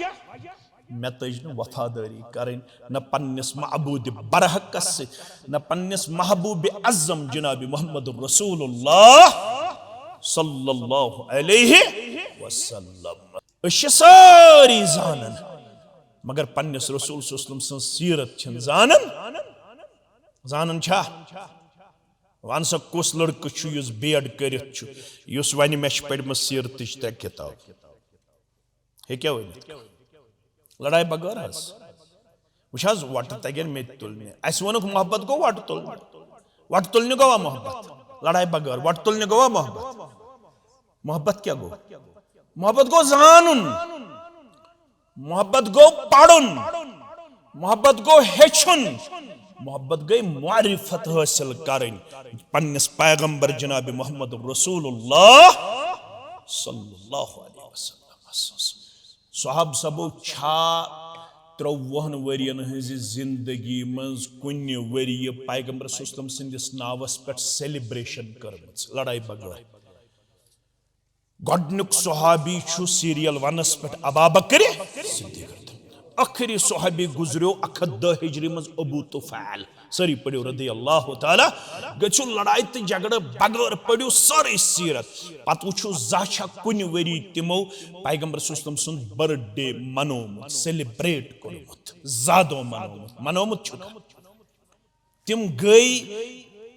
مےٚ تٔج نہٕ وفادٲری کرٕنۍ، نہ پننِس معبود برحقس سۭتۍ، نہ پننِس محبوب اعظم جناب محمد رسول اللہ صلی اللہ علیہ وسلم۔ أسۍ چھِ سٲری زانان، مگر پننِس رسول صلی اللہ علیہ وسلم سٕنٛز سیرت چھِنہٕ زانان۔ زانان چھا؟ وَن سا، کُس لڑکہٕ چھُ یُس بی ایڈ کٔرِتھ چھُ، یُس وَنہِ مےٚ چھِ پٔرمٕژ سیرتٕچ ترٛےٚ کِتاب؟ ہیٚکیٛاہ ؤنِتھ؟ لڑایہِ بغٲر حظ۔ وٕچھ حظ، وۄٹہٕ تگن مےٚ تہِ تُلنہِ۔ اَسہِ ووٚنُکھ محبت گوٚو وۄٹہٕ تُلنہِ۔ وۄٹہٕ تُلنہِ گوٚوا محبت؟ لڑایہِ بغٲر وۄٹہٕ تُلنہِ گوٚوا محبت؟ محبت کیٛاہ گوٚو؟ محبت گوٚو زانُن، محبت گوٚو پرُن، محبت گوٚو ہیٚچھُن، محبت گٔے معرفت حٲصِل کرٕنۍ پننِس پیغمبر جناب محمد رسول اللہ صلی اللہ علیہ وسلم سٕنٛز۔ صحابہ صٲبو چھا ترٛۆوُہن ؤرین ہٕنٛزِ زندگی منٛز کُنہِ ؤریہِ پیغمبر صلی اللہ علیہ وسلم سٕنٛدِس ناوس پٮ۪ٹھ سیلیبریشن کٔرمٕژ لڑایہِ بغٲر؟ گۄڈٕنیُک صحابی چھُ سیریل ونس پٮ۪ٹھ ابا بکر صدیق۔ ٲخری صحابی گزریو اکھ ہتھ دہ ہجری منٛز، ابو طفیل۔ سٲری پٔرِو رضی اللہ تعالیٰ۔ گٔژھِو لڑایہِ تہٕ جھگڑٕ بغٲر پٔرِو سٲرٕے سیرت۔ پتہٕ وٕچھِو زانٛہہ چھا کُنہِ ؤری تِمو پیغمبر صلی اللہ علیہ وسلم سُنٛد برتھ ڈے منومُت، سیلیبریٹ کوٚرمُت، زادو منومُت، منومُت چھُکھا؟ تِم گٔے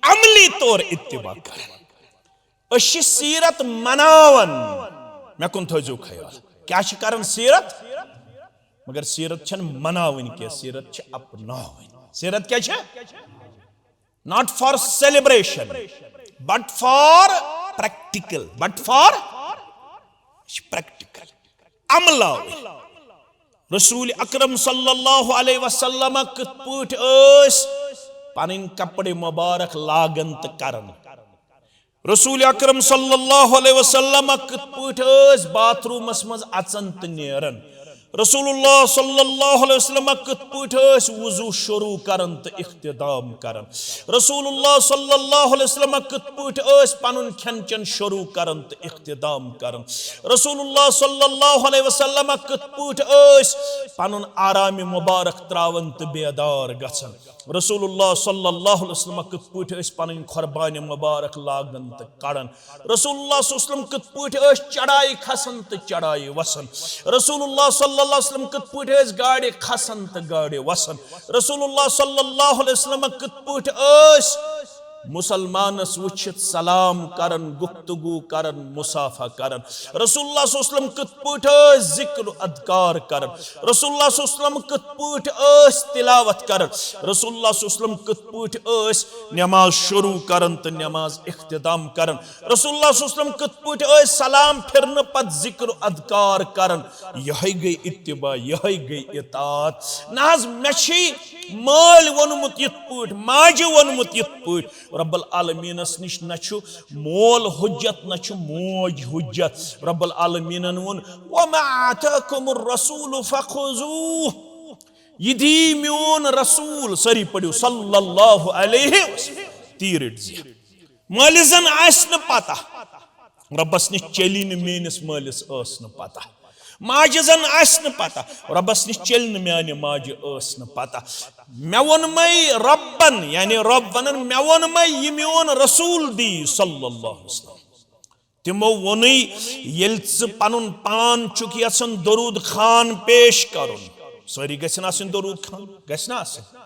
عملی طور اتباع کران۔ أسۍ چھِ سیرت مناوان، مےٚ کُن تھٲیزیو خیال۔ کیٛاہ چھِ کران سیرت؟ مگر سیرت چھَنہٕ مناوٕنۍ کینٛہہ، سیرت چھِ اپناوٕنۍ۔ سیرت کیٛاہ چھِ؟ Not for celebration, but for practical, but for، یہِ چھِ پریکٹیکل، عملاوٕے۔ رسول اکرم صلی اللہ علیہ وسلم کِتھ پٲٹھۍ ٲسۍ پنٕنۍ کپڑے مبارک لاگان تہٕ کران؟ رسول اکرم صلی اللہ علیہ وسلم کِتھ پٲٹھۍ ٲسۍ باتھ روٗمس منٛز اژان تہٕ نیران؟ رسول اللہ صلی اللہ علیہ وسلم کِتھ پٲٹھۍ ٲسۍ وضو شروع کران تہٕ اختتام کران؟ رسول اللہ صلی اللہ علیہ وسلم کِتھ پٲٹھۍ ٲسۍ پنُن کھٮ۪ن چٮ۪ن شروع کران تہٕ اختتام کران؟ رسول اللہ صلی اللہ علیہ وسلم کِتھ پٲٹھۍ ٲسۍ پنُن آرام مبارک تراوان تہٕ بیدار گژھان؟ رسول اللہ صلی اللہ علیہ وسلم کِتھ پٲٹھۍ ٲسۍ پنٕنۍ قربانہِ مبارک لاگان تہٕ کڑان؟ رسول اللہ صلی اللہ علیہ وسلم کِتھ پٲٹھۍ ٲسۍ چڑایہِ کھسان تہٕ چڑایہِ وسان؟ رسول اللہ صلی اللہ علیہ وسلم کِتھ پٲٹھۍ ٲسۍ گاڑِ کھسان تہٕ گاڑِ وسان؟ رسول اللہ صلی اللہ علیہ وسلم کِتھ پٲٹھۍ ٲسۍ مسلمانس وٕچھِتھ سلام کران، گفتگو کران، مصافحہ کران؟ رسول اللہ صلی اللہ علیہ وسلم کِتھ پٲٹھۍ ٲسۍ ذکر و اذکار کران؟ رسول اللہ صلی اللہ علیہ وسلم کِتھ پٲٹھۍ ٲسۍ تلاوت کران؟ رسول اللہ صلی اللہ علیہ وسلم کِتھ پٲٹھۍ ٲسۍ نماز شروع کران تہٕ نماز اختتام کران؟ رسول اللہ صلی اللہ علیہ وسلم کِتھ پٲٹھۍ ٲسۍ سلام پھرنہٕ پتہٕ ذکر و اذکار کران؟ یِہوٚے گٔے اتباع، یِہوٚے گٔے اطاعت۔ نہ حظ، مےٚ چھُے مٲلۍ ووٚنمُت یِتھ پٲٹھۍ، ماجہِ ووٚنمُت یِتھ پٲٹھۍ۔ رب العالمینس نِش نہ چھُ مول حجت، نہ چھُ موج حجت۔ رب العالمینن ووٚن، "وما آتاکم الرسول فخذوہ"۔ یہِ دی میون رسول، سٲری پٔرِو صلی اللہ علیہ وسلم، تی رٔٹۍ زِ۔ مٲلِس زن آسہِ نہٕ پتہ، رۄبس نِش چلی نہٕ میٲنِس مٲلِس ٲس نہٕ پتہ۔ ماجہِ زن آسہِ نہٕ پتہ، رۄبس نِش چلہِ نہٕ میانہِ ماجہِ ٲس نہٕ پتہ۔ مےٚ ووٚنمَے رۄبن، یعنی رۄب ونان، مےٚ ووٚنمَے یہِ میون رسول دی صلی اللہ علیہ وسلم۔ تِمو ووٚنُے، ییٚلہِ ژٕ پنُن پان چھُکھ یژھان درود خان پیش کرُن، سٲری گژھن آسٕنۍ درود خان، گژھِ نہ آسٕنۍ؟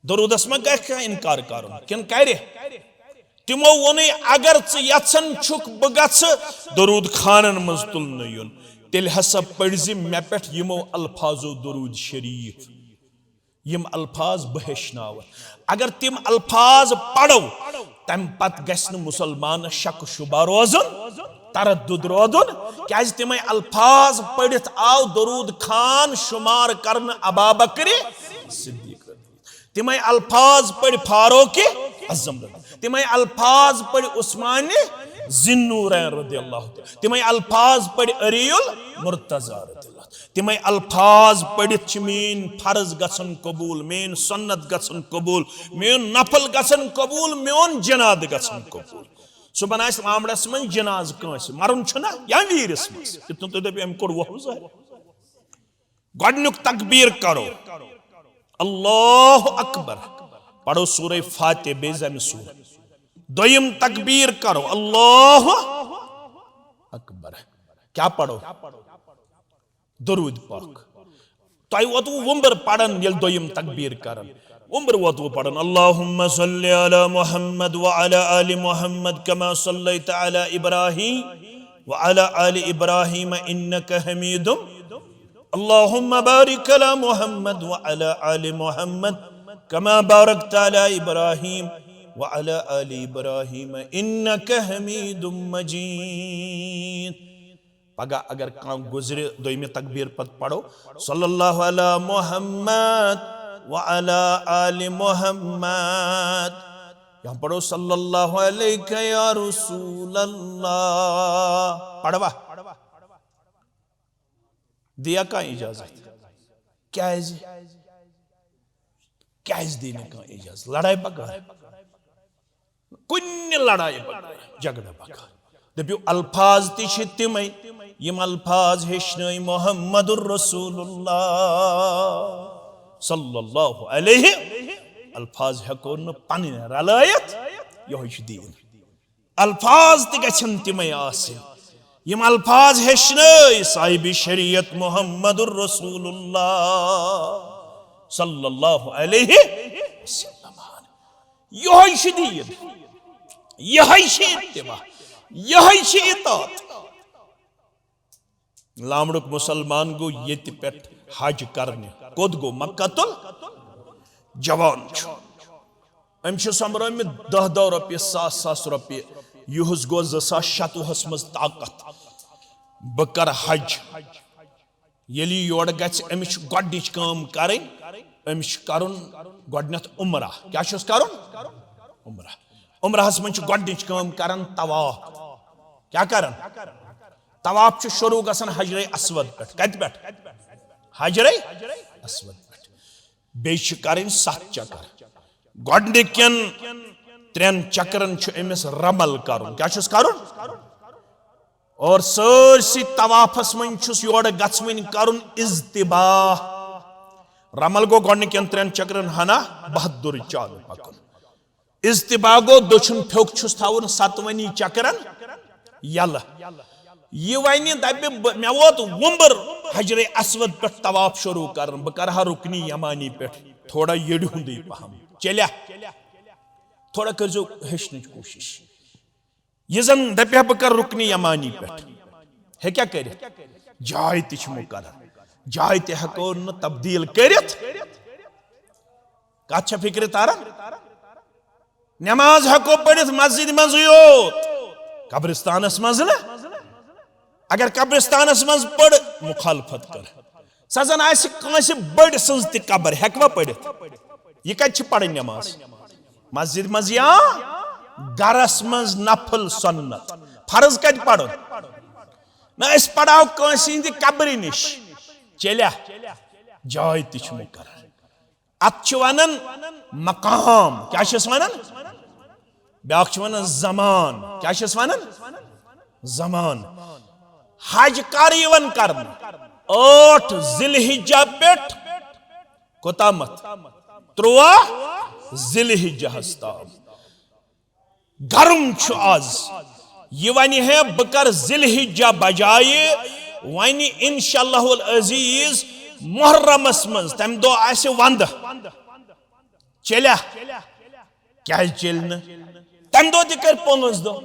درودس ما گژھِ کانٛہہ انکار کرُن کِنہٕ کرِ؟ تِمو ووٚنُے، اگر ژٕ یژھان چھُکھ بہٕ گژھٕ درود خانن منٛز تُلنہٕ یُن، تیٚلہِ ہسا پٔرزِ مےٚ پٮ۪ٹھ یِمو الفاظو درود شریف، یِم الفاظ بہٕ ہیٚچھناوَتھ۔ اگر تِم الفاظ پرو، تمہِ پتہٕ گژھِ نہٕ مُسلمانس شک و شبہ روزُن، تردد روزُن، کیازِ تِمے الفاظ پٔرِتھ آو درود خان شمار کرنہٕ ابا بکر صدیق رضی اللہ۔ تِمے الفاظ پٔرۍ فاروق اعظم رضی اللہ۔ تِمے الفاظ پٔرۍ عثمان ذی النورین رضی اللہ تعالیٰ۔ تِمے الفاظ پٔرۍ علی المرتضی رضی اللہ۔ تِمے الفاظ پٔرِتھ چھِ میٲنۍ فرض گژھن قبول، میٲنۍ سنت گژھن قبول، میون نفل گژھن قبول، میون جنازٕ گژھن قبول۔ صبحن آسہِ لامڑس منٛز جنازٕ کٲنٛسہِ، مرُن چھُنہ یا ویٖرِس منٛز، یُتھ نہٕ تُہۍ دٔپِو، أمۍ کوٚر وۄہُل ظٲہِر۔ گۄڈٕنیُک تکبیر کرو، اللہ اکبر، پرو سورہ فاتح، بیٚیہِ زمہِ سورہ۔ دوٚیِم تکبیر کرو، اللہ اکبر۔ کیٛاہ پرو؟ درود پاک۔ تۄہہِ ووتوٕ وُمبر پران ییٚلہِ دوٚیِم تکبیر کران؟ وُمبر ووتوٕ پران، اللهم صل على محمد وعلى آل محمد كما صليت على إبراهيم وعلى آل إبراهيم إنك حميد، اللهم بارك على محمد وعلى آل محمد كما باركت على إبراهيم وعلى آل إبراهيم إنك حميد مجيد۔ پگاہ اگر کانٛہہ گُزرِ، دوٚیمہِ تکبیر پتہٕ پرو، صلی اللہ علی محمد وعلی آل محمد، یا پرو صلی اللہ علیک یا رسول اللہ۔ پروا؟ دِیا کانٛہہ اجازت؟ کیازِ؟ کیازِ دی نہٕ کانٛہہ اجازت؟ لڑایہِ بغٲر، کُنہِ لڑایہِ بغٲر، جھگڑٕ بغٲر۔ دٔپِو، الفاظ تہِ چھِ تِمے، یِم الفاظ ہیٚچھنٲے محمد رسول اللہ صلی اللہ علیہ۔ الفاظ ہٮ۪کو نہٕ پنٕنۍ رلٲیِتھ، یِہوٚے چھُ دیٖن۔ الفاظ تہِ گژھن تِمے آسٕنۍ، یِم الفاظ ہیٚچھنٲے صاحب شریعت محمد رسول اللہ صلی اللہ علیہ وسلم۔ یِہوٚے چھُ دیٖن، یِہوٚے چھُ اتباع، یِہوٚے چھُ اطاعت۔ لامڑُک مُسلمان گوٚو ییٚتہِ پٮ۪ٹھ حج کرنہِ۔ کوٚت گوٚو؟ مکہ تُل جوان چھُ۔ أمۍ چھِ سۄمبرٲومٕتۍ دَہ دَہ رۄپیہِ، ساس ساس رۄپیہِ۔ یُہُس گوٚو زٕ ساس شَتوُہَس منٛز طاقت، بہٕ کرٕ حج۔ ییٚلہِ یہِ یورٕ گژھِ، أمِس چھِ گۄڈٕنِچ کٲم کرٕنۍ، أمِس چھُ کرُن گۄڈٕنٮ۪تھ عمرہ۔ کیٛاہ چھُس کرُن؟ عمرہ۔ عمرہَس منٛز چھِ گۄڈٕنِچ کٲم کران طواف۔ کیٛاہ کران؟ طواف چھُ شروع گژھان حجرِ اسود پٮ۪ٹھ۔ کتہِ پٮ۪ٹھ؟ حجرِ اسود پٮ۪ٹھ۔ بیٚیہِ چھِ کرٕنۍ ستھ چکر۔ گۄڈٕنِکٮ۪ن ترٛٮ۪ن چکرن چھُ أمِس رمل کرُن۔ کیٛاہ چھُس کرُن؟ اور سٲرسٕے طوافس منٛز چھُس یورٕ گژھوٕنۍ کرُن اضطباع۔ رمل گوٚو گۄڈٕنِکٮ۪ن ترٛٮ۪ن چکرن ہنا بہہ دُرِ چالہٕ پکُن۔ اضطباع گوٚو دٔچھُن پھیوٚک چھُس تھاوُن ستوٕنی چکرن یلہٕ۔ یہِ وَنہِ دَپہِ، بہٕ، مےٚ ووت وُمبر حجرِ اسود پٮ۪ٹھ طواف شروع کرُن، بہٕ کرٕ ہا رُکنِ یمانی پٮ۪ٹھ تھوڑا یٔڈِ ہُنٛدُے پہم۔ چلیا، تھوڑا کٔرزیو ہیٚچھنٕچ کوٗشِش۔ یہِ زن دَپہِ ہا بہٕ کرٕ رُکنِ یمانی پٮ۪ٹھ، ہیٚکیٛاہ کٔرِتھ؟ جاے تہِ چھِ مُقرر، جاے تہِ ہٮ۪کو نہٕ تبدیٖل کٔرِتھ۔ کتھ چھےٚ فکرِ تران؟ نماز ہٮ۪کو پٔرِتھ مسجدِ منٛزٕے یوت، قبرستانس منٛز نہٕ۔ اگر قبرستانس منٛز پٔر، مخالفت کٔر۔ سۄ زن آسہِ کٲنٛسہِ بٔڑ سٕنٛز تہِ قبر، ہٮ۪کوا پٔرِتھ؟ یہِ کتہِ چھِ پرٕنۍ نماز؟ مسجد منٛز یا گرس منٛز نفل سنت۔ فرض کتہِ پرُن؟ نہ، أسۍ پرو کٲنٛسہِ ہٕنٛدِ قبرِ نِش۔ چلیا، جاے تہِ چھِ مُقرر۔ اتھ چھِ ونان مقام۔ کیٛاہ چھِس ونان؟ بیٛاکھ چھِ ونان زمان۔ کیٛاہ چھِس ونان؟ زمان۔ حج کر یِوان کرنہٕ؟ ٲٹھ ذی الحجہ پٮ۪ٹھ کوتامتھ؟ تُرٛواہ ذی الحجہس تام۔ گرم چھُ آز۔ یہِ ونہِ ہے بہٕ کرٕ ذی الحجہ بجایہِ، ونہِ انشاءاللہ العزیز محرمس منٛز، تمہِ دۄہ آسہِ ونٛدٕ، چیٚلیا؟ کیازِ چیٚلہِ نہٕ؟ تمہِ دۄہ تہِ کرِ پانٛژھ دۄہ،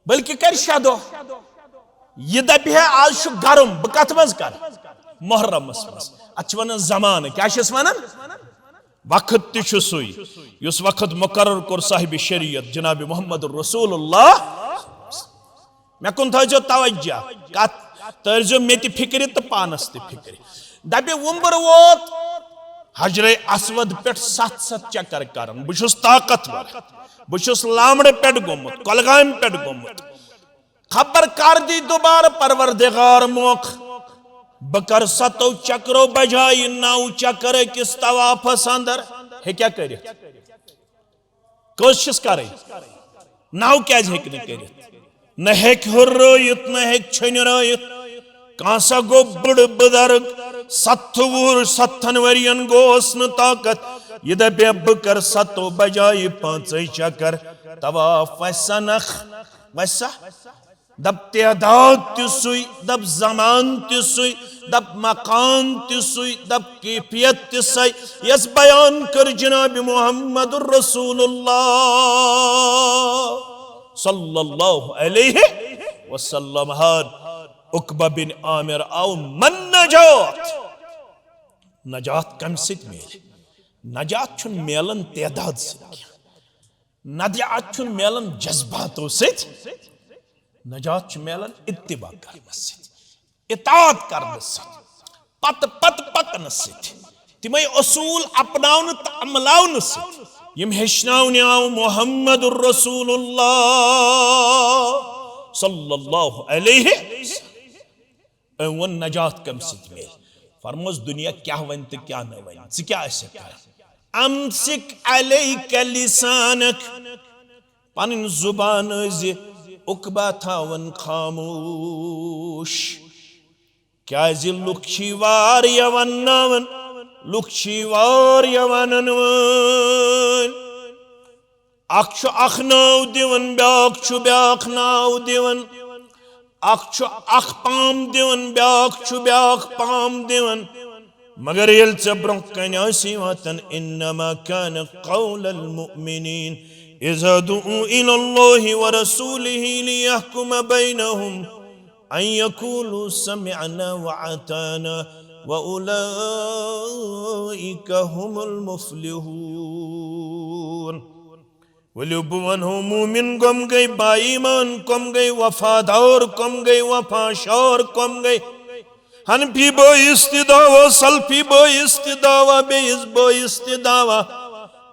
بلکہِ کرِ شےٚ دۄہ۔ یہِ دپہِ ہے، آز چھُ گرم، بہٕ کتھ منٛز کرٕ؟ محرمس منٛز۔ اتھ چھِ ونان زمانہٕ۔ کیٛاہ چھِس ونان؟ وقت تہِ چھُ سُے، یُس وقت مقرر کوٚر صاحب شریعت جناب محمد رسول اللہ۔ مےٚ کُن تھٲیزیو توجہ، کتھ تٲرزیو مےٚ تہِ فکرِ تہٕ پانس تہِ فکرِ۔ دپہِ، وُمبر ووت حجرِ اسود پٮ۪ٹھ ستھ ستھ چکر کران، بہٕ چھُس طاقتور، بہٕ چھُس لامڑٕ پٮ۪ٹھ گوٚمُت، کۄلگامہِ پٮ۪ٹھ گوٚمُت، خبر کر دی دوبارٕ پروردگار موقع، بہٕ کر ستو چکرو بجایہِ نو چکر أکِس طوافس اندر۔ ہیٚکیٛاہ کٔرِتھ؟ کٔژ چھِس کرٕنۍ؟ نو کیازِ ہیٚکہِ نہٕ کٔرِتھ؟ نہ ہیٚکہِ ہُر رٲیِتھ، نہ ہیٚکہِ چھٔنہِ رٲیِتھ۔ کانٛہہ سا گوٚو بٕڑٕ بُزرگ، ستھ وُہُر، ستھن ؤرین گوس نہٕ طاقت۔ یہِ دپہِ، بہٕ کرٕ ستو بجایہِ پانٛژے چکر طواف۔ وسہ نکھ، وسہ۔ دپ تعداد تہِ سُے، دپ زمان تہِ سُے، دپ مقام تہِ سُے، دپ کیفیت تہِ سُے، یس بیان کٔر جناب محمد رسول اللہ صلی اللہ علیہ وسلم۔ ہر عقبہ بن عامر آو من نجات؟ نجات کمہِ سۭتۍ میلہِ؟ نجات چھُنہٕ میلان تعداد سۭتۍ کینٛہہ۔ نجات چھُنہٕ میلان جذباتو سۭتۍ، نجات چھُ میلان اتباع کرنہٕ سۭتۍ، اطاعت کرنہٕ سۭتۍ، پتہٕ پتہٕ پکنہٕ سۭتۍ، تِمے اصوٗل اپناونہٕ تہٕ عملاونہٕ سۭتۍ، یِم ہیٚچھناونہِ آو محمد رسول اللہ صلی اللہ علیہ وسلم۔ أمۍ ووٚن، نجات کمہِ سۭتۍ میلہِ؟ فرموس، دُنیا کیٛاہ ونہِ تہٕ کیٛاہ نہٕ ونہِ، ژٕ کیٛاہ آسکھ کران؟ امسک علیک لسانک، پنٕنۍ زبان ٲسۍ زِ عقبہ تھاوان خاموش، کیازِ لُکھ چھی واریاہ ونناوان، لُکھ چھی واریاہ ونن وٲلۍ۔ اکھ چھُ اکھ ناو دِوان، بیاکھ چھُ بیاکھ ناو دِوان۔ اکھ چھُ اکھ پام دِوان، بیاکھ چھُ بیاکھ پام دِوان۔ مگر ییٚلہِ ژےٚ برونٛہہ کنہِ آسی واتان، انما کان قول المؤمنین اذا دعوا الی اللہ ورسولہ لیحکم بینہم ان یقولوا سمعنا واطعنا واولئک هم المفلحون۔ ؤلِو بہٕ وَنہو، مومِن کم گٔے، با ایمان کم گٔے، وفادار کم گٔے، وفا شار کم گٔے۔ حنفی بٲیِس تہِ دعوا، سلفی بٲیِس تہِ دعوا، بیٚیِس بٲیِس تہِ دعوا۔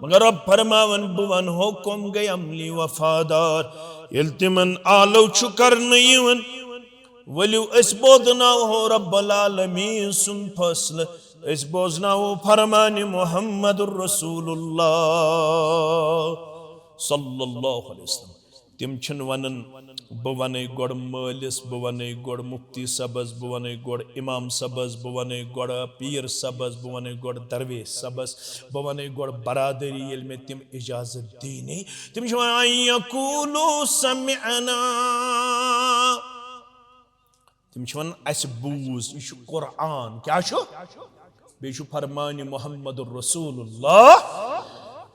مگر رب فرماوان، بہٕ وَنہو کم گٔے عملی وفادار۔ ییٚلہِ تِمن آلو چھُ کرنہٕ یِوان، ؤلِو أسۍ بوزناوہو رب العالمین سُنٛد فٲصلہٕ، أسۍ بوزناوو فرمان محمد رسول اللہ صلی اللہ علیہ وسلم۔ تِم چھِنہٕ وَنان، بہٕ وَنَے گۄڈٕ مٲلِس، بہٕ وَنَے گۄڈٕ مُفتی صٲبَس، بہٕ وَنَے گۄڈٕ اِمام صٲبَس، بہٕ وَنَے گۄڈٕ پیٖر صٲبَس، بہٕ وَنَے گۄڈٕ درویش صٲبَس، بہٕ وَنَے گۄڈٕ برادٔری، ییٚلہِ مےٚ تِم اِجازت دِیہِ۔ تِم چھِ وَنان، "أن يقولوا سمعنا"۔ تِم چھِ وَنان، "اَسہِ بوٗز، یہِ چھُ قرآن۔" کیٛاہ چھُ؟ بیٚیہِ چھُ فرمانِ محمد رسول اللہ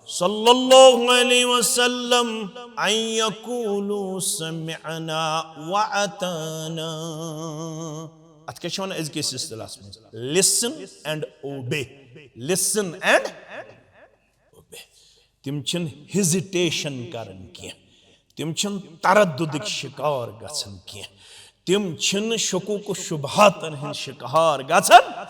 صلی اللہ علیہ وسلم، "أن يقولوا سمعنا وأطعنا۔" اَتھ کیٛاہ چھِ وَنان أزکِس اصطلاحس منٛز؟ Listen and obey۔ Listen and obey۔ تِم چھِنہٕ ہیزیٹیشن کران کینٛہہ، تِم چھِنہٕ ترددٕکۍ شکار گژھان کینٛہہ، تِم چھِنہٕ شکوک و شبہاتن ہٕنٛدۍ شکار گژھان۔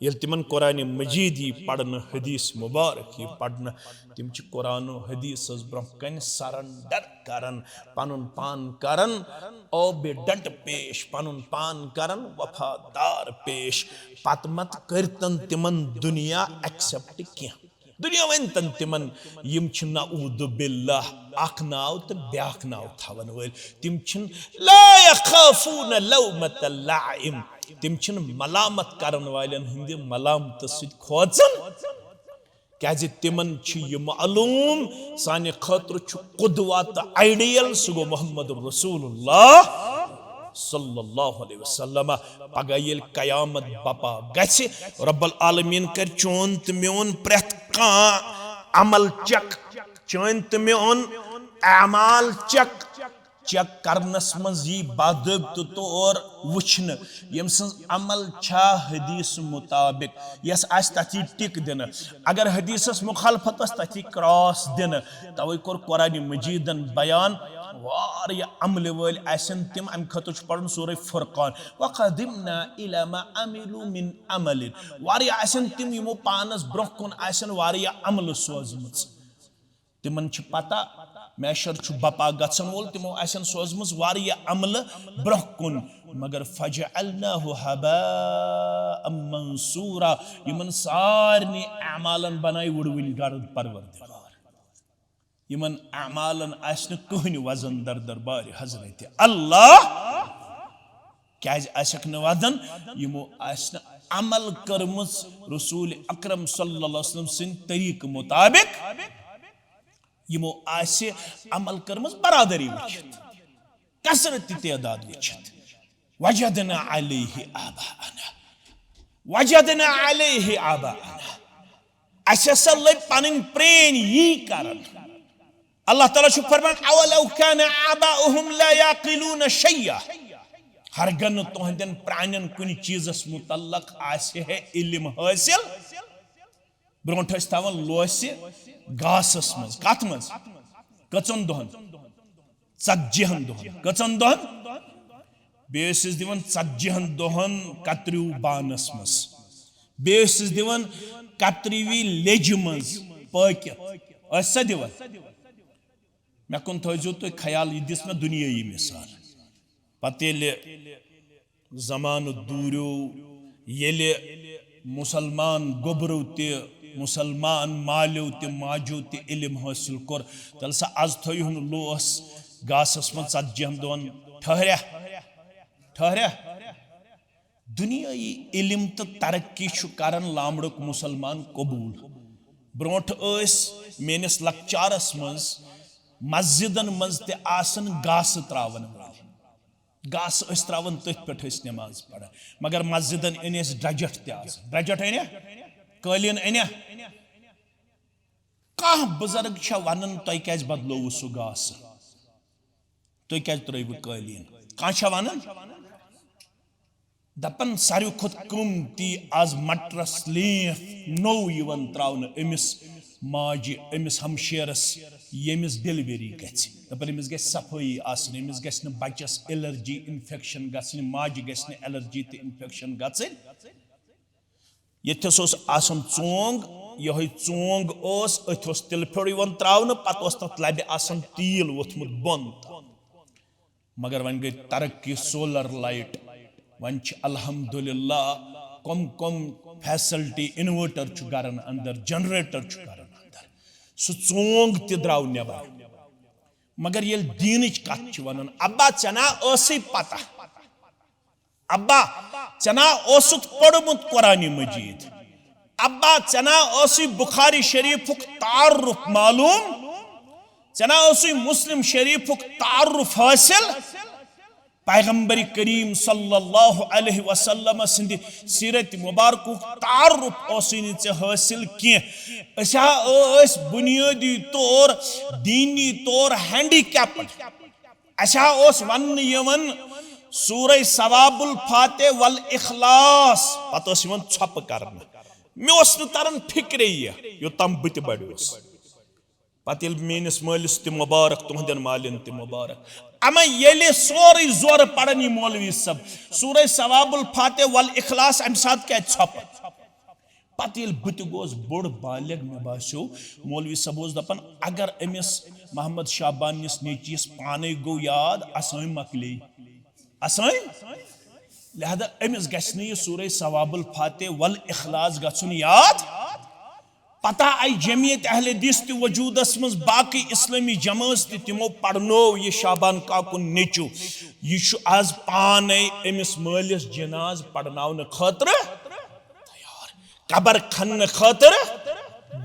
ییٚلہِ تِمن قرآن مجید یی پرنہٕ، حدیث مبارک یی پرنہٕ، تِم چھِ قرآن و حدیثس برونٛہہ کنہِ سرنڈر کران، پنُن پان کران اوبیڈنٹ پیش، پنُن پان کران وفادار پیش۔ پتہٕ مت کٔرتن تِمن دُنیا ایکسپٹ کینٛہہ۔ دُنیا ؤنۍتن تِمن، یِم چھِ نعوذ باللہ اکھ ناو تہٕ بیٛاکھ ناو تھاون وٲلۍ۔ تِم چھِنہٕ لا یخافون لومۃ لائم، تِم چھِنہٕ ملامت کرن والٮ۪ن ہٕنٛدِ ملامتہٕ سۭتۍ کھوژان، کیازِ تِمن چھُ یہِ معلوم، سانہِ خٲطرٕ چھُ قدوہ تہٕ آئیڈیل، سُہ گوٚو محمد رسول اللہ۔ صلی اللہ علیہ وسلم۔ پگاہ ییٚلہِ قیامت بپا گژھِ، رب العالمین کرِ چون تہٕ میون پرٛٮ۪تھ کانٛہہ عمل چیک، چٲنۍ تہٕ میون اعمال چیک۔ چیک کرنس منٛز یی باضٲبطہٕ طور وٕچھنہٕ، ییٚمۍ سٕنٛز عمل چھا حدیث مطابق، یس آسہِ تتھ یی ٹک دِنہٕ۔ اگر حدیثس مخالفت ٲس، تتھ یی کراس دِنہٕ۔ توے کوٚر قرآن مجیدن بیان، واریاہ عملہِ وٲلۍ آسن تِم، امہِ خٲطرٕ چھُ پرُن سورہ فرقان، وقدمنا الی ما عملوا من عمل۔ واریاہ آسن تِم، یِمو پانس برونٛہہ کُن آسن واریاہ عملہٕ سوزمٕژ۔ تِمن چھِ پتہ محشر چھُ بپا گژھن وول، تِمو آسن سوزمٕژ واریاہ عملہٕ برونٛہہ کُن، مگر فجعلناه هباء منثورا، یِمن سارنٕے اعمالن بنایہِ وُڑوٕنۍ گرد پروردگار۔ یِمن اعمالن آسہِ نہٕ کٕہٕنۍ وزن در دربارِ حضرت اللہ۔ کیازِ آسٮ۪کھ نہٕ وزن؟ یِمو آسہِ نہٕ عمل کٔرمٕژ رسول اکرم صلی اللہ علیہ وسلم سٕنٛدۍ طریقہٕ مطابق۔ یِمو آسہِ عمل کٔرمٕژ برادری وٕچھِتھ، کثرت تہٕ تعداد وٕچھِتھ۔ وجدنا علیہ آباءنا، وجدنا علیہ آباءنا۔ اَسہِ ہسا لٔگۍ پنٕنۍ پرٛٲنۍ یی کران۔ اللہ تعالیٰ چھُ فرمان، اولو کان آباؤہم لا یعقلون شیئا۔ ہرگاہ نہٕ تُہنٛدٮ۪ن پرٛانٮ۪ن کُنہِ چیٖزس متعلق آسہِ ہے علم حٲصِل۔ برونٛٹھ ٲسۍ تھاوان لوسہِ گاسس منٛز۔ کتھ منٛز؟ کٔژن دۄہن؟ ژتجی ہن دۄہن۔ کٔژن دۄہن؟ بیٚیہِ ٲسِس دِوان ژتجی ہن دۄہن کتریو بانس منٛز، بیٚیہِ ٲسِس دِوان کتریوِ لیٚجہِ منٛز پٲکِتھ۔ ٲسۍ سا دِوان؟ مےٚ کُن تھٲیزیو تُہۍ خیال، یہِ دِژ مےٚ دُنیٲیی مثال۔ پتہٕ ییٚلہِ زمانہٕ دوٗریو، ییٚلہِ مُسلمان گوٚبرو تہِ، مُسلمان مالیو تہِ، ماجیو تہِ علم حٲصِل کوٚر، تیٚلہِ سا از تھٲیِو نہٕ لوس گاسس منٛز ژتجی ہن دۄہن۔ ٹھہریا؟ ٹھہریا؟ دُنیٲیی علم تہٕ ترقی چھُ کران لامڑُک مُسلمان قبوٗل۔ برونٛٹھ ٲسۍ میٲنِس لۄکچارس منٛز مسجدن منٛز تہِ آسان گاسہٕ تراون وٲلۍ۔ گاسہٕ ٲسۍ تراوان، تٔتھۍ پٮ۪ٹھ ٲسۍ نماز پران۔ مگر مسجدن أنۍ اَسہِ ڈرجٹ تہِ آز۔ ڈرجٹ أنیا؟ قٲلیٖن أنیا؟ کانٛہہ بُزرگ چھا ونان، تۄہہِ کیازِ بدلووُ سُہ گاسہٕ؟ تُہۍ کیازِ ترٲوِو قٲلیٖن؟ کانٛہہ چھا ونان؟ دپان، ساروی کھۄتہٕ قۭمتی آز مٹرس لیف نوٚو یِوان تراونہٕ أمِس ماجہِ، أمِس ہمشیرس، ییٚمِس ڈیلیوری گژھِ۔ دپان، أمِس گژھِ صفٲیی آسٕنۍ، أمِس گژھِ نہٕ بچس الرجی انفیکشن گژھٕنۍ، ماجہِ گژھِ نہٕ الرجی تہٕ انفیکشن گژھٕنۍ۔ ییٚتھس اوس آسان ژونگ، یِہوٚے ژونگ اوس، أتھۍ اوس تِلہٕ پھیوٚر یِوان تراونہٕ، پتہٕ اوس تتھ لبہِ آسان تیٖل ووٚتھمُت بۄن تام۔ مگر وۄنۍ گٔے ترقی، سولر لایٹ، وۄنۍ چھِ الحمدللہ کم کم فیسلٹی، انوٲٹر چھُ گرن اندر، جنریٹر چھُ گرن اندر، سُہ ژونگ تہِ درٛاو نٮ۪بر۔ مگر ییٚلہِ دیٖنٕچ کتھ چھِ ونان، ابا، ژےٚ نا ٲسٕے پتہ؟ ابا، ژےٚ نا اوسُتھ پوٚرمُت قرآن مجید؟ ابا، ژےٚ نا اوسُے بخاری شریفُک تعارف معلوم؟ ژےٚ نا اوسُے مسلم شریفُک تعارف حٲصِل؟ پیغمبر کریم صلی اللہ علیہ وسلم سٕنٛدِ سیرت مبارکُک تعارف اوسُے نہٕ ژےٚ حٲصِل کینٛہہ۔ أسۍ ہا ٲسۍ بنیٲدی طور، دیٖنی طور ہینڈی کیپڈ۔ اسہِ ہا اوس وننہٕ یِوان سورہ ثواب الفاتح والاخلاص، پتہٕ ٲس یِوان ژھۄپہٕ کرنہٕ۔ مےٚ اوس نہٕ تران فکرے یہِ، یوٚتام بہٕ تہِ بڑیوس۔ پتہٕ ییٚلہِ میٲنِس مٲلِس تہِ مبارک، تُہنٛدٮ۪ن مالٮ۪ن تہِ مبارک، اما ییٚلہِ سورُے زورٕ پران یہِ مولوی صٲب، سورہ ثواب الفاتح والاخلاص، امہِ ساتہٕ کیازِ ژھۄپہٕ؟ پتہٕ ییٚلہِ بہٕ تہِ گوس بوٚڑ بالغ، مےٚ باسیو مولوی صٲب اوس دپان، اگر أمِس محمد شعبان نِس نیٚچوِس پانے گوٚو یاد، اسٲمۍ مۄکلے، اسٲمۍ۔ لہذا أمِس گژھِ نہٕ یہِ سورہ ثواب الفاتح والاخلاص گژھُن یاد۔ پتہ آیہِ جمعیت اہل حدیث تہِ وجودس منٛز، باقٕے اسلٲمی جمٲژ تہِ، تِمو پرنوو یہِ شعبان کاکُن نیٚچو۔ یہِ چھُ آز پانے أمِس مٲلِس جناز پرناونہٕ خٲطرٕ تیار، قبر کھننہٕ خٲطرٕ،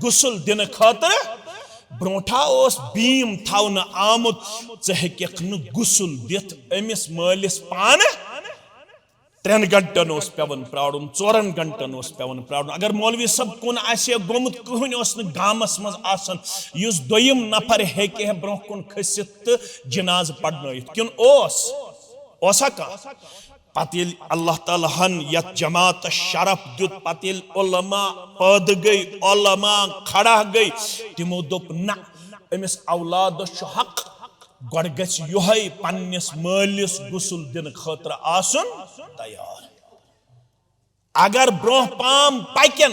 غسل دِنہٕ خٲطرٕ، برونٹھا اوس بیم تھاونہٕ آمُت، ژٕ ہیٚککھ نہٕ غسل دِتھ أمِس مٲلِس پانہٕ۔ ترٛٮ۪ن گھنٹن اوس پٮ۪وان پرارُن، ژورن گھنٹن اوس پٮ۪وان پرارُن۔ اگر مولوی صٲب کُن آسہِ ہے گوٚمُت، کٕہٕنۍ اوس نہٕ گامس منٛز آسان یُس دوٚیِم نفر ہیٚکہِ ہے برونٛہہ کُن کھٔسِتھ تہٕ جنازٕ پرنٲیِتھ۔ کِنہٕ اوس؟ اوسا کانٛہہ؟ پتہٕ ییٚلہِ اللہ تعالیٰ ہن یتھ جماعتس شرف دیُت، پتہٕ ییٚلہِ علماء پٲدٕ گٔے، علماء کھڑا گٔے، تِمو دوٚپ، نہ، أمِس اولادس چھُ حق، گۄڈٕ گژھِ یِہوٚے پننِس مٲلِس غسل دِنہٕ خٲطرٕ آسُن تیار۔ اگر برونٛہہ پام پکن،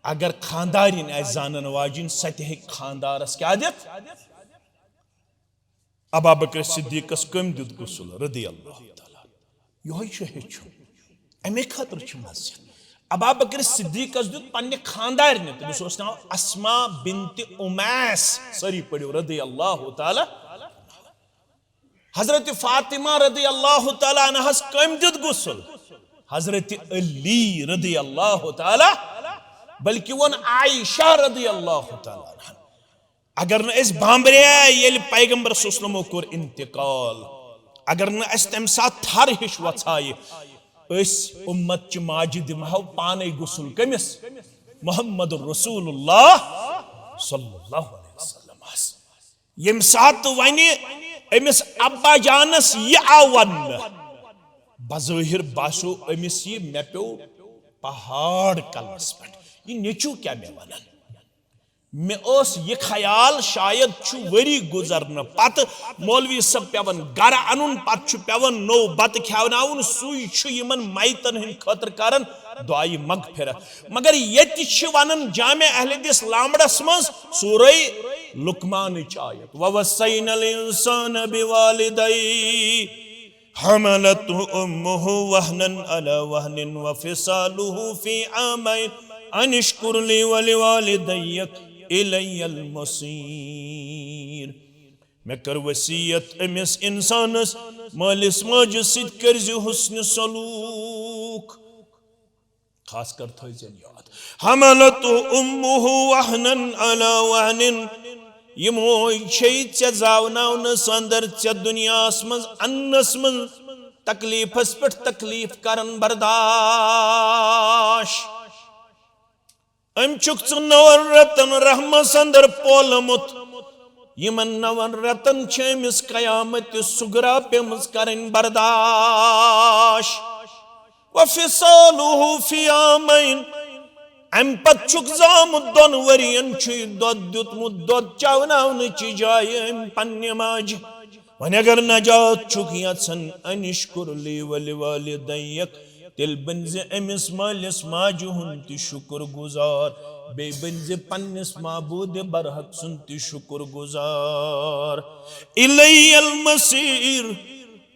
اگر خاندارِنۍ آسہِ زانن واجِنۍ، سۄ تہِ ہیٚکہِ خاندارس کیٛاہ دِتھ؟ ابا بکر صدیقس کٔمۍ دیُت غسل؟ رضی اللہ تعالیٰ۔ یِہوٚے چھُ ہیٚچھُن، اَمے خٲطرٕ چھُ مسجد۔ ابا بکر صدیقس دیُت پننہِ خاندارنہِ، تٔمِس اوس ناو اسما بنت امیس، سٲری پٔرِو، رضی اللہ تعالیٰ۔ حضرت فاطمہ رضی اللہ تعالیٰ عنہس کٔمۍ دیُت غسل؟ حضرت علی رضی اللہ تعالیٰ، بلکہ ووٚن عائشہ رضی اللہ تعالیٰ عنہ۔ اگر نہٕ أسۍ بامبرے ییٚلہِ پیغمبر صلی اللہ علیہ وسلمو کوٚر انتقال، اگر نہٕ اَسہِ تَمہِ ساتہٕ تھر ہِش وۄژھایہِ، أسۍ اُمت چہِ ماجہِ دِمہو پانے غسل کٔمِس؟ محمد رسول اللہ صلی اللہ علیہ وسلمس۔ ییٚمہِ ساتہٕ وۄنۍ أمِس ابا جانس یہِ آو وننہٕ، بظٲہر باسیو أمِس یہِ، مےٚ پیوٚو پہاڑ کلس پٮ۪ٹھ، یہِ نیٚچو کیٛاہ مےٚ ونان؟ مےٚ اوس یہِ خیال، شاید چھُ ؤری گُزرنہٕ پتہٕ مولوی صٲب پٮ۪وان گرٕ انُن، پتہٕ چھُ پٮ۪وان نوٚو بتہٕ کھیاوناوُن، سُے چھُ یِمن میتن ہٕنٛدِ خٲطرٕ کران دعایہِ مغفرت۔ مگر ییٚتہِ چھِ ونان جامع اہل حدیث لامڑس منٛز سورہ لقمانٕچ آیت، وَوَصَّيْنَا الْإِنسَانَ بِوَالِدَيْهِ حملته أمه وهنا على وهن وفصاله في عامين أن اشكر لي ولوالديك إلي المصير۔ مےٚ کٔر وصیت أمِس انسانس، مٲلِس ماجہِ سۭتۍ کٔرزِ حسنِ سلوک۔ خاص کر تھٲیزٮ۪ن یاد، حملته أمه وهنا على وهن۔ یہِ موج چھے ژےٚ زاوناونس اندر، ژےٚ دُنیاہس منٛز اننس منٛز تکلیفس پٮ۪ٹھ تکلیف کران برداش۔ أمۍ چھُکھ ژٕ نَوَن رٮ۪تن رحمس اندر پولمُت۔ یِمن نَوَن رٮ۪تن چھِ أمِس قیامت صغریٰ پیمٕژ کرٕنۍ برداش۔ وفصاله في عامين۔ امہِ پتہٕ چھُکھ زامُت، دۄن ؤرین چھُ یہِ دۄد دیُتمُت، دۄد چاوناونہٕ چہِ جایہِ أمۍ پننہِ ماجہِ۔ وۄنۍ اگر نجات چھُکھ یژھان، أن اشکر لی ولوالدیک، تیٚلہِ بٔنزِ أمِس مٲلِس ماجہِ ہُنٛد تہِ شُکر گُزار، بیٚیہِ بٔنزِ پننِس معبوٗدِ برحق سُنٛد تہِ شُکر گُزار۔ الی المصیر،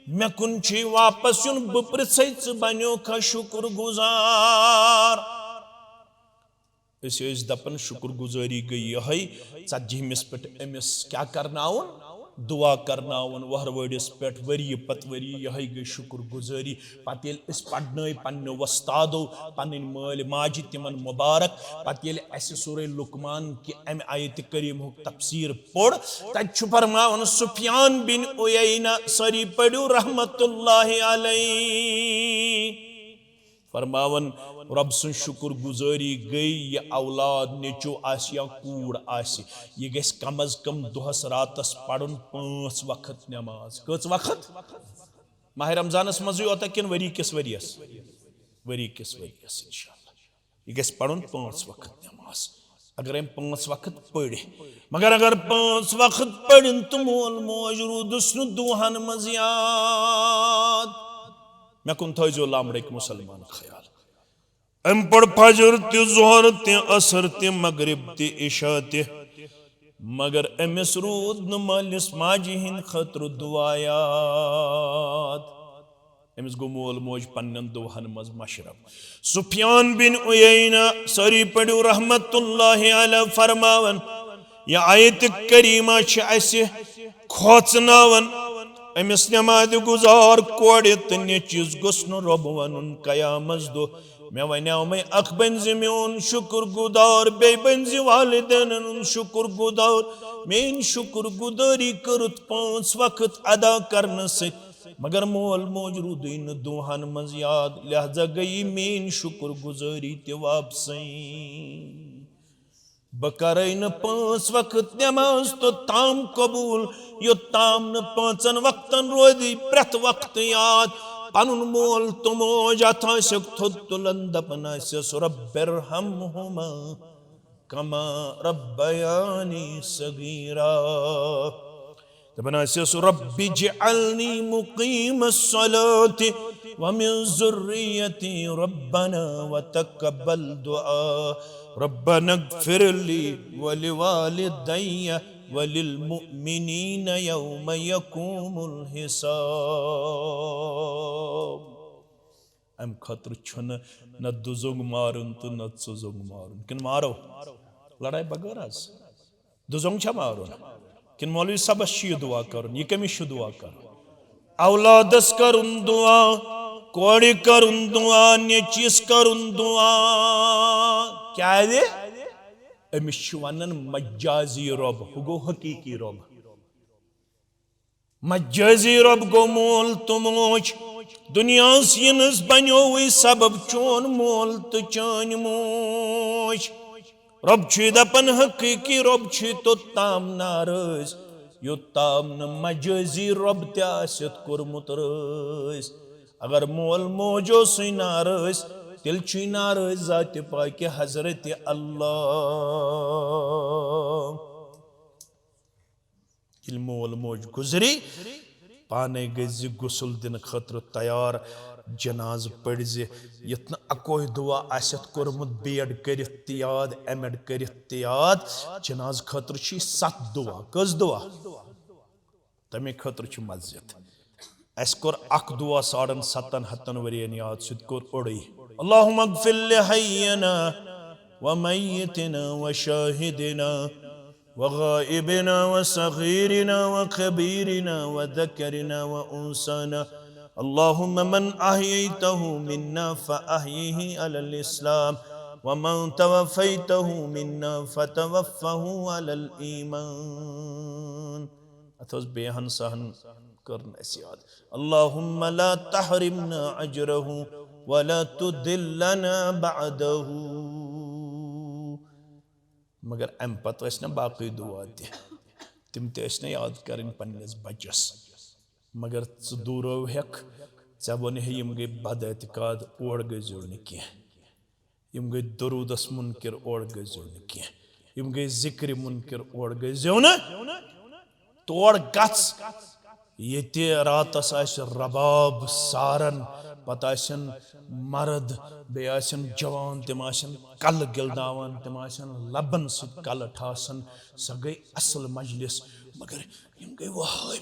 مےٚ کُن چھُے واپس یُن، بہٕ پرژھے ژٕ بنیوکھا شُکر گُزار۔ أسۍ ٲسۍ دپان شُکر گُزٲری گٔے یِہے، ژتجِہمِس پٮ۪ٹھ أمِس کیٛاہ کرناوُن؟ دُعا کرناوُن۔ وہروٲڑِس پٮ۪ٹھ ؤری پتہٕ ؤری یِہے گٔے شُکر گُزٲری۔ پتہٕ ییٚلہِ أسۍ پرنٲے پننہِ وۄستادو، پنٕنۍ مٲلۍ ماجہِ تِمن مُبارک، پتہٕ ییٚلہِ اسہِ سورہ لقمان کہِ امہِ آیتِ کریمہُک تفسیر پوٚر، تتہِ چھُ فرماوان سفیان بن عیینہ، سٲری پٔرِو رحمت اللہ علیہ، فرماوان، رۄب سٕنٛز شُکر گُزٲری گٔے، یہِ اولاد نیٚچو آسہِ یا کوٗر آسہِ، یہِ گژھِ کم از کم دۄہس راتس پرُن پانٛژھ وقت نماز۔ کٔژ وقت؟ ماہ رمضانس منٛزٕے یوتاہ کِنہٕ ؤری کِس ؤریس؟ ؤری کِس ؤریس، انشاءاللہ۔ یہِ گژھِ پرُن پانٛژھ وقت نماز۔ اگر أمۍ پانٛژھ وقت پٔرۍ، مگر اگر پانٛژھ وقت پٔرِن تہٕ مول موج روٗدُس نہٕ دُہن منٛز یاد، مےٚ کُن تھٲیزیو لامڑٕکۍ مُسلمان خیال۔ أمۍ پوٚر فجر تہِ، ظہر تہِ، عصر تہِ، مغرب تہِ، عشاء تہِ، مگر أمِس روٗد نہٕ مٲلِس ماجہِ ہِنٛدِ خٲطرٕ دُعا یاد۔ أمِس گوٚو مول موج پننٮ۪ن دُعاہن منٛز مشرف۔ سفیان بن عیینہ، سٲری پٔرِو رحمت اللہ علیہ، فرماوان، یہِ آیت کریمہ چھِ اَسہِ کھوژناوان أمِس نمازِ گُزار کورِ تہٕ نیٚچوِس گوٚژھ نہٕ رۄب وَنُن قیامس دۄہ، مےٚ ونیٛاو مےٚ اکھ بٔنۍ زِ میون شُکر گُزار، بیٚیہِ بٔنۍ زِ والدینن ہُنٛد شُکر گُزار۔ میٲنۍ شُکر گُزٲری کٔرٕتھ پانٛژھ وقت ادا کرنہٕ سۭتۍ، مگر مول موج روٗدُے نہٕ دُہن منٛز یاد، لہذا گٔیی میٲنۍ شُکر گُزٲری تہِ واپسٕے۔ بہٕ کرے نہٕ پانٛژھ وقت نماز توٚتام قبول، یوٚتام نہٕ پانٛژن وقتن روزِ پرٛٮ۪تھ وقتہٕ یاد۔ پنُن مول تہٕ موج اتھ آسٮ۪کھ تھوٚد تُلان، دپان آسٮ۪س، "رب ارحمہما کما ربیانی صغیرا۔" دپان آسٮ۪س، "رب اجعلنی مقیم الصلاۃ ومن ذریتی ربنا وتقبل دعا، ربنا اغفر لی ولوالدی وللمؤمنین یوم یقوم الحساب۔" امہِ خٲطرٕ چھُنہٕ نہ دُزوٚنگ مارُن تہٕ نہ ژُزوٚنگ مارُن۔ کِنہٕ مارو؟ لڑایہِ بغٲر حظ۔ دُزوٚنگ چھا مارُن؟ کِنہٕ مولوی صٲبس چھُ یہِ دُعا کرُن؟ یہِ کٔمِس چھُ دُعا کرُن؟ اولادس کرُن دُعا، کورِ کرُن دُعا، نیٚچوِس کرُن دُعا۔ کیازِ؟ أمِس چھِ ونان مجازی رۄب، ہُہ گوٚو حقیقی رۄب۔ مجازی رۄب گوٚو مول تہٕ موج۔ دُنیاہس یِنس بنیووٕے سبب چون مول تہٕ چٲنۍ موج۔ رۄب چھُے دپان، حقیقی رۄب چھُے توٚتام ناراض، یوٚتام نہٕ مجازی رۄب تہِ آسٮ۪تھ کوٚرمُت رٲض۔ اگر مول موج اوسُے ناراض، تیٚلہِ چھُے ناراض ذاتِ پاکہِ حضرت اللہ۔ ییٚلہِ مول موج گُزری، پانے گٔژھۍ زِ غسل دِنہٕ خٲطرٕ تیار، جنازٕ پٔرۍ زِ، یتھ نہٕ اکوے دُعا آسٮ۪تھ کوٚرمُت، بی ایڈ کٔرِتھ تہِ یاد، ایم ایڈ کٔرِتھ تہِ یاد۔ جنازٕ خٲطرٕ چھِ یہِ ستھ دُعا۔ کٔژ دُعا؟ تمے خٲطرٕ چھُ مسجد۔ اسہِ کوٚر اکھ دُعا ساڑن ستن ہتن ؤرین یاد، سُہ تہِ کوٚر اوٚڑُے۔ اللہم اغفر لحینا ومیتنا وشاہدنا وغائبنا وصغيرنا وكبيرنا وذكرنا وأنثانا۔ اللهم من أحييته منا فأحيه على الإسلام، ومن توفيته منا فتوفه على الإيمان۔ اتھ اوس بیٚیہِ ہن سہن کٔر نہٕ اسہِ یاد۔ اللهم لا تحرمنا أجره ولا تضلنا بعده۔ مگر امہِ پتہٕ ٲسۍ نہ باقٕے دُعا تہِ، تِم تہِ ٲسۍ نہ یاد کرٕنۍ پننِس بچس۔ مگر ژٕ دوٗرو ہٮ۪کھ، ژےٚ ووٚن ہے یِم گٔے بد اعتقاد، اور گٔے زیو نہٕ کینٛہہ۔ یِم گٔے درودس منکر، اور گٔے زیو نہٕ کینٛہہ۔ یِم گٔے ذکرِ منکر، اور گٔے زیو نہٕ۔ تور گژھ، ییٚتہِ راتس آسہِ رباب ساران، پتہٕ آسن مرد، بیٚیہِ آسن جوان، تِم آسن کلہٕ گِلداوان، تِم آسن لبن سۭتۍ کلہٕ ٹھاسان۔ سۄ گٔے اصل مجلس۔ مگر یِم گٔے وہٲبۍ۔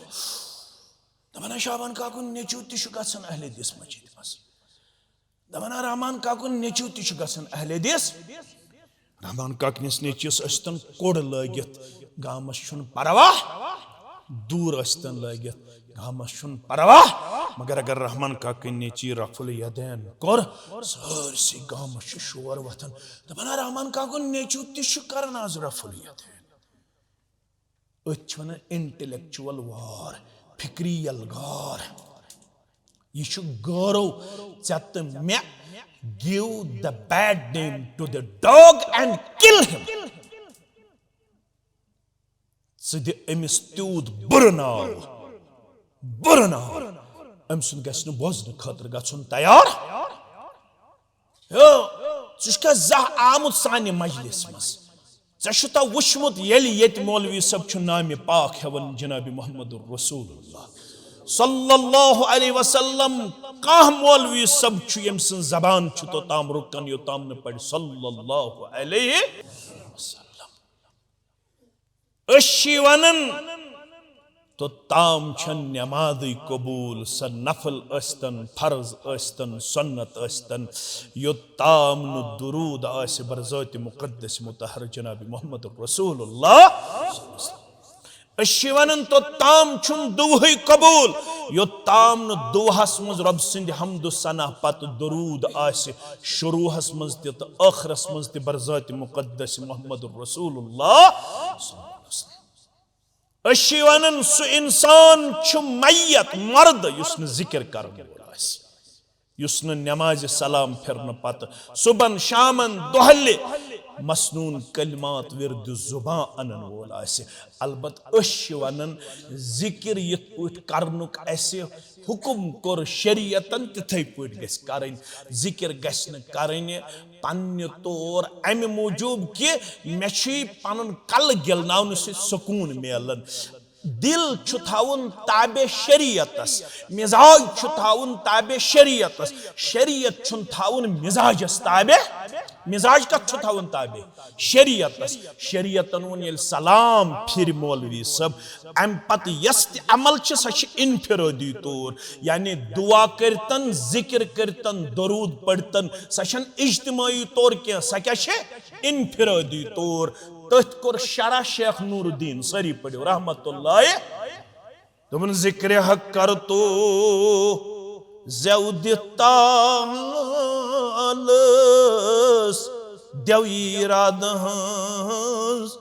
دپان، شابان کاکُن نیٚچو تہِ چھُ گژھان اہل حدیث مسجد منٛز۔ دپان، رحمان کاکُن نیٚچو تہِ چھُ گژھان اہل حدیث۔ رحمان کاکنِس نیٚچوِس ٲسۍتن کوٚڑ لٲگِتھ، گامس چھُنہٕ پرواہ۔ دوٗر ٲسۍتن لٲگِتھ، گامس چھُنہٕ پرواہ۔ مگر اگر رحمان کاکٕنۍ نیٚچی رفع الیدین کوٚر، سٲرسٕے گامس چھُ شور وۄتھان۔ دپان، رحمان کاکُن نیٚچو تہِ چھُ کران از رفع الیدین۔ أتھۍ چھِ وَنان intellectual war، فکری یلغار۔ یہِ چھُ غٲرو، ژےٚ تہٕ مےٚ۔ Give the bad name to the dog and kill him۔ ژٕ دِ أمِس تیوٗت بُرٕ ناو، بُرٕ ناو، أمۍ سُنٛد گژھِ نہٕ بوزنہٕ خٲطرٕ گژھُن تیار۔ ہیو، ژٕ چھُکھا زانٛہہ آمُت سانہِ مجلس منٛز؟ ژےٚ چھُتھا وُچھمُت ییٚلہِ ییٚتہِ مولوی صٲب چھُ نامِ پاک ہٮ۪وان جناب محمد رسول اللہ صلی اللہ علیہ وسلم؟ کانٛہہ مولوی صٲب چھُ ییٚمۍ سٕنٛز زبان چھُ توٚتام رُکان یوٚتام نہٕ پرِ صلی اللہ علیہ وسلم۔ أسۍ چھِ ونان، توٚتام چھنہٕ نمازٕے قبول، سۄ نفل ٲسۍتن، فرض ٲسۍتن، سنت ٲسۍتن، یوٚتام نہٕ درود آسہِ بر ذات مقدس مطہر جناب محمد رسول اللہ۔ أسۍ چھِ ونان، توٚتام چھُنہٕ دُعاہٕے قبوٗل، یوٚتام نہٕ دُعاہس منٛز رۄب سٕنٛدِ حمد و ثنا پتہٕ درود آسہِ، شروعس منٛز تہِ تہٕ ٲخرس منٛز تہِ، برذات مقدس محمد رسول اللہ۔ أسۍ چھِ ونان، سُہ انسان چھُ میت، مردٕ، یُس نہٕ ذکر کرن وول آسہِ، یُس نہٕ نمازِ سلام پھرنہٕ پتہٕ صبحن، شامن، دۄہلہِ مسنون کلمات ورد زبان انن وول آسہِ۔ البتہ أسۍ چھِ ونان، ذکر یِتھ پٲٹھۍ کرنُک اسہِ حکم کوٚر شریعتن، تِتھے پٲٹھۍ گژھِ کرٕنۍ۔ ذکر گژھِ نہٕ کرٕنۍ پننہِ طور امہِ موٗجوٗب کہِ مےٚ چھُے پنُن کلہٕ گِلناونہٕ سۭتۍ سکوٗن میلان۔ دل چھُ تھاوُن تابع شریعتس، مزاج چھُ تھاوُن تابع شریعتس۔ شریعت چھُنہٕ تھاوُن مزاجس تابع۔ مزاج کتھ چھُ تھاوُن تابع؟ شریعتس۔ شریعتن ووٚن، ییٚلہِ سلام پھرِ مولوی صٲب، امہِ پتہٕ یۄس تہِ عمل چھِ، سۄ چھِ انفرٲدی طور، یعنی دعا کٔرتن، ذکر کٔرتن، درود پٔرتن، سۄ چھنہٕ اجتماعی طور کینٛہہ۔ سۄ کیٛاہ چھِ؟ انفرٲدی طور۔ تٔتھۍ کوٚر شرح شیخ نور الدین، سٲری پٔرِو، رحمت اللہ۔ دوٚپُن، ذکر حق کر تو زیو دِتھ تالس، دیو ایراد ہٕنٛز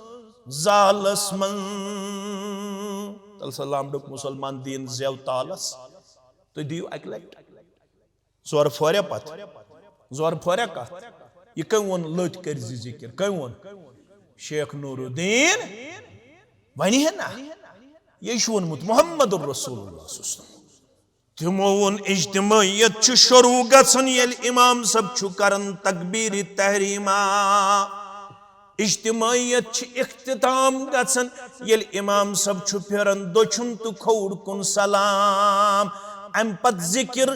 زالس منٛز۔ تَلہٕ سا لامڈُک مُسلمان دِیِن زیو تالس۔ تُہۍ دِیِو اَکہِ لٹہِ۔ زورٕ پھوریا پتہٕ؟ زورٕ پھوریا کتھ؟ یہِ کٔمۍ ووٚن، لٔٹۍ کٔرۍ زِ ذکر؟ کٔمۍ ووٚن؟ شیخ نور الدین۔ ونہِ ہے نہ، یہِ چھُ ووٚنمُت محمد رسول اللہ صلی اللہ علیہ وسلم۔ تِمو ووٚن، اجتماعیت چھُ شروع گژھان، ییٚلہِ امام صٲب چھُ کران تکبیر تحریمہ۔ اجتماعیت چھِ اختتام گژھان، ییٚلہِ امام صٲب چھُ پھِران دٔچھُن تہٕ کھووُر کُن سلام۔ امہِ پتہٕ ذکر،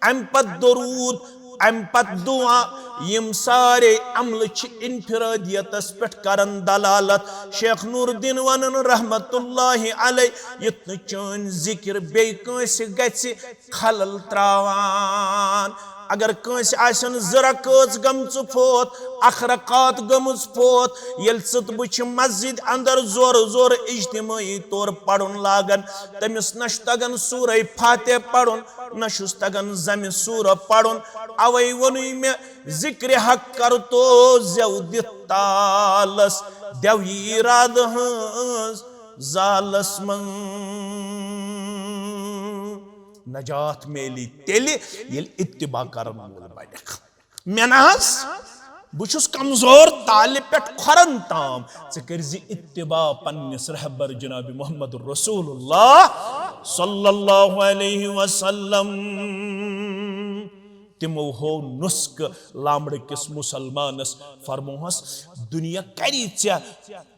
امہِ پتہٕ درود، امہِ پتہٕ دعا۔ یِم سارے عملہٕ چھِ انفرادیتس پٮ۪ٹھ کران دلالت۔ شیخ نور الدین ونان رحمت اللہ علیہ، یُتھ نہٕ چٲنۍ ذکر بیٚیہِ کٲنٛسہِ گژھِ خلل تراوان۔ اگر کٲنٛسہِ آسن زٕ رکٲژ گٔمژٕ فوت، اکھ رکعت گٔمٕژ فوت، ییٚلہِ ژٕ تہٕ بہٕ چھِ مسجد اندر زورٕ زورٕ اجتماعی طور پرُن لاگان، تٔمِس نہ چھُ تگان سورہ فاتحہ پرُن، نہ چھُس تگان ضمِ سورہ پرُن۔ اوے ووٚنُے مےٚ، ذکر حق کر تو زیو دِتھ تالس، دیو ایراد ہٕنٛز زالس منٛز۔ نجات میلی تیٚلہِ، ییٚلہِ اتباع کرن وول بنکھ۔ مےٚ نہ حظ، بہٕ چھُس کمزور تالہِ پٮ۪ٹھ کھۄرن تام۔ ژٕ کٔرۍ زِ اتباع پننِس رہبر جناب محمد رسول اللہ صلی اللہ علیہ وسلم۔ تِمو ہوو نسخہٕ لامڑٕ کِس مُسلمانس، فرموہس، دُنیا کری ژےٚ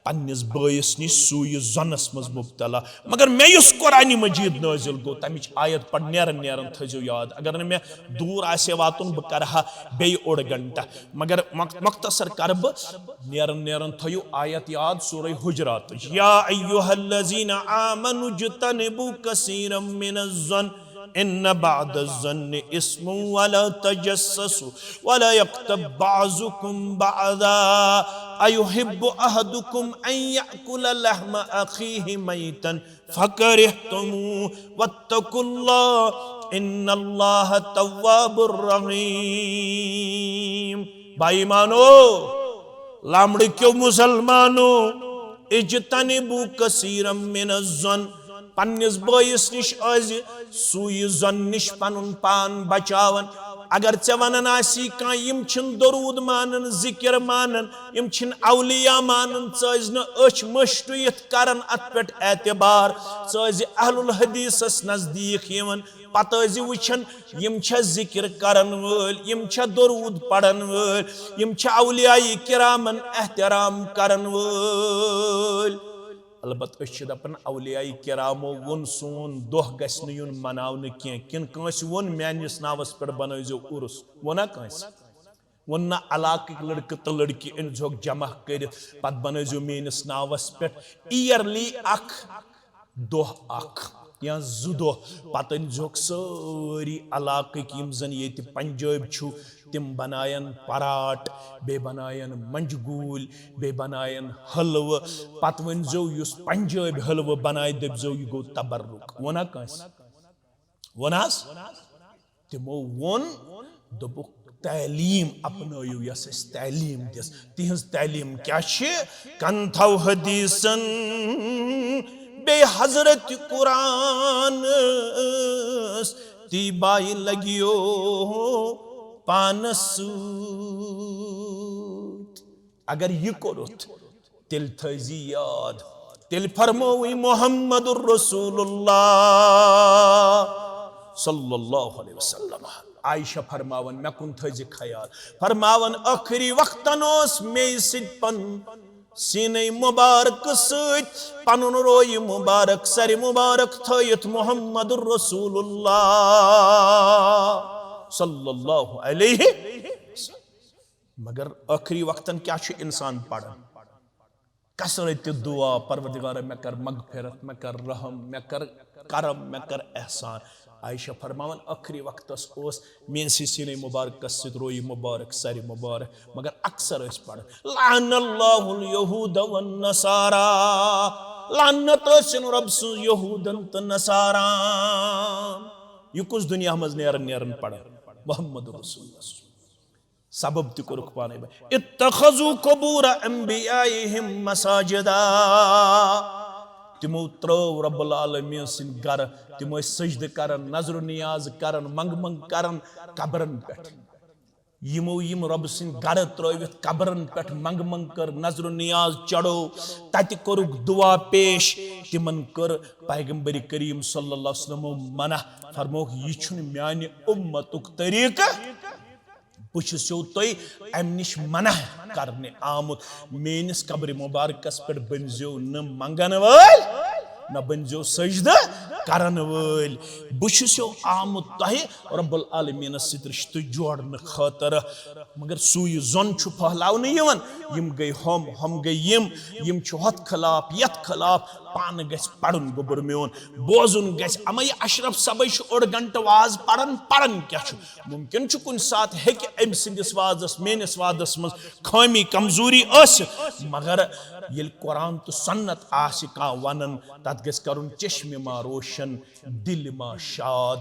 پننِس بٲیِس نِش سوٗیہِ زۄنس منٛز مبتلا، مگر مےٚ یُس قرآنِ مجیٖد نٲزِل گوٚو، تمِچ آیت پرِ نیران نیران تھٲیزیو یاد۔ اگر نہٕ مےٚ دوٗر آسہِ ہے واتُن، بہٕ کرٕ ہا بیٚیہِ اوٚڑ گنٹہٕ، مگر مخ-، مختصر کرٕ بہٕ۔ نیران نیران تھٲیِو آیت یاد، سورہ حجراتٕچ، یا ایھا الذین آمنوا اجتنبوا کثیرا من الظن ان بعض الظن اثم ولا تجسسوا ولا یغتب بعضکم بعضا ایحب احدکم ان یأکل لحم اخیہ میتا فکرہتموہ واتقوا اللہ ان اللہ تواب رحیم۔ با ایمانو، لامڑٕ کیو مسلمانو، اجتنبوا کثیرا من الظن، پننِس بٲیِس نِش ٲسۍ زِ سوٗیہِ ظن نِش پنُن پان بچاوان۔ اگر ژےٚ ونان آسی کانٛہہ، یِم چھِنہٕ درود مانان، ذکر مانان، یِم چھِنہٕ اولیاء مانان، ژٕ ٲسۍ نہٕ أچھ مٔشرٲیِتھ کران اتھ پٮ۪ٹھ اعتبار، ژٕ ٲسۍ زِ اہل الحدیثس نزدیٖک یِوان، پتہٕ ٲسۍ زِ وٕچھان یِم چھا ذکر کرن وٲلۍ، یِم چھا درود پرن وٲلۍ، یِم چھا اولیاء کرامن احترام کرن وٲلۍ۔ البتہ أسۍ چھِ دپان اولیاء کرامو ووٚن سون دۄہ گژھِ نہٕ یُن مناونہٕ کینٛہہ، کِنہٕ کٲنٛسہِ ووٚن میٲنِس ناوس پٮ۪ٹھ بنٲوزیو عرس، ووٚنا کٲنٛسہِ؟ ووٚن نہ علاقٕکۍ لڑکہٕ تہٕ لڑکی أنۍزیوکھ جمع کٔرِتھ، پتہٕ بنٲوزیو میٲنِس ناوس پٮ۪ٹھ ایئرلی اکھ دۄہ اکھ یا زٕ دۄہ، پتہٕ أنۍزیوکھ سٲری علاقٕکۍ یِم زن ییٚتہِ پنجٲبۍ چھُ، تِم بناین پراٹ، بیٚیہِ بناین منجہِ گوٗلۍ، بیٚیہِ بناین حلوٕ۔ پتہٕ ؤنۍ زیو، یُس پنجٲبۍ حلوٕ بنایہِ، دٔپۍ زیو، یہِ گوٚو تبرُک۔ ووٚنا کٲنٛسہِ؟ ووٚن حظ؟ تِمو ووٚن، دوٚپُکھ، تعلیٖم اپنٲیِو، یۄس اَسہِ تعلیٖم دِژ۔ تِہنٛز تعلیٖم کیٛاہ چھِ؟ کن تھو حدیثن، بیٚیہِ حضرت قرآنس، تی بائی لگیو پانس سۭتۍ۔ اگر یہِ کوٚرُتھ، تیٚلہِ تھٲیزِ یاد، تیٚلہِ فرمووٕے محمد رسول اللہ صلی اللہ علیہ وسلم۔ عائشہ فرماوان، مےٚ کُن تھٲیزِ خیال۔ فرماوان، ٲخری وقتن اوس مے سۭتۍ پن سینے مبارک سۭتۍ پنُن روی مبارک، سر مبارک تھٲیِتھ محمد رسول اللہ صلی اللہ علیہ وسلم۔ مگر ٲخری وقتن کیٛاہ چھُ انسان پران؟ کثرت دعا، پروردگارا، مےٚ کر مغفرت، مےٚ کر رحم، مےٚ کر کرم، مےٚ کر احسان۔ عائشہ فرماوان، ٲخری وقتس اوس میٲنسٕے سینے مبارکس سۭتۍ روی مبارک، سر مبارک، مگر اکثر ٲسۍ پران، لعن اللہ الیہود والنصارا، لعنت ٲسِن رۄب سٕنٛز یہودن تہٕ نصاران۔ یہِ کُس دُنیا منٛز نیران نیران پران؟ محمد رسول اللہ۔ سبب تہِ کوٚرُکھ پانے بیان۔ اتخذوا قبور انبیائہم مساجدا۔ تِمو ترٲو رب العالمین سٕنٛدۍ گرٕ، تِم ٲسۍ سجدٕ کران، نظر و نیاز کران، منٛگ منٛگ کران قبرن پٮ۪ٹھ۔ یِمو یِم رب سٕنٛدۍ گرٕ ترٲوِتھ قبرن پٮ۪ٹھ منٛگ منٛگ کٔر، نظر و نیاز چڑھو، تتہِ کوٚرُکھ دعا پیش، تِمن کٔر پیغمبر کریم صلی اللہ علیہ وسلمو منع، فرمووُکھ، یہِ چھُنہٕ میانہِ اُمتُک طریٖقہٕ۔ بہٕ چھُسو تۄہہِ امہِ نِش منع کرنہِ آمُت۔ میٲنِس قبرِ مبارکس پٮ۪ٹھ بٔنزیو نہٕ منگن وٲلۍ، نہ بٔنزیو سجدٕ کرن وٲلۍ۔ بہٕ چھُسو آمُت تۄہہِ رب العالمینس سۭتۍ رشتہٕ جوڑنہٕ خٲطرٕ۔ مگر سُے زۄن چھُ پھٔہلاونہٕ یِوان، یِم گٔے ہُم، ہُم گٔے یِم، یِم چھِ ہۄتھ خلاف، یتھ خلاف۔ پانہٕ گژھِ پرُن گوٚبُر میون، بوزُن گژھِ۔ اما یہِ اشرف صٲبے چھُ اوٚڑ گنٹہٕ واز پران، پران کیٛاہ چھُ؟ ممکن چھُ کُنہِ ساتہٕ ہیٚکہِ أمۍ سٕنٛدِس وازس، میٲنِس وازس منٛز خٲمی کمزوری ٲسِتھ، مگر ییٚلہِ قرآن تہٕ سنت آسہِ کانٛہہ ونان، تتھ گژھِ کرُن چشمِ ما روشن، دِل ما شاد۔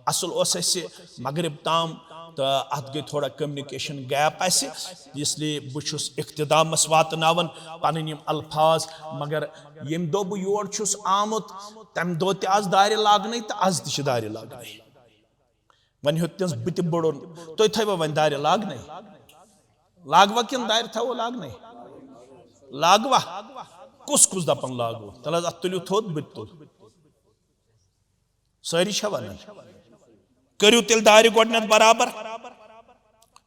اصل اوس اسہِ مغرب تام تہٕ اتھ گٔے تھوڑا communication gap اسہِ، اس لیے بہٕ چھُس اختتامس واتناوان پنٕنۍ یِم الفاظ۔ مگر ییٚمہِ دۄہ بہٕ یور چھُس آمُت، تمہِ دۄہ تہِ آسہٕ دارِ لاگنے تہٕ از تہِ چھِ دارِ لاگنے۔ وۄنۍ ہیوٚتنس بہٕ تہِ بوٚڑُن، تُہۍ تھٲیوا وۄنۍ دارِ لاگنے؟ لاگوا کِنہٕ دارِ تھاوو لاگنے؟ لاگوا؟ کُس کُس دپان لاگو؟ تلہٕ حظ اتھ تُلِو تھوٚد، بہٕ تہِ تُل۔ سٲری چھا ونان؟ کٔرِو تیٚلہِ دارِ گۄڈٕنٮ۪تھ برابر۔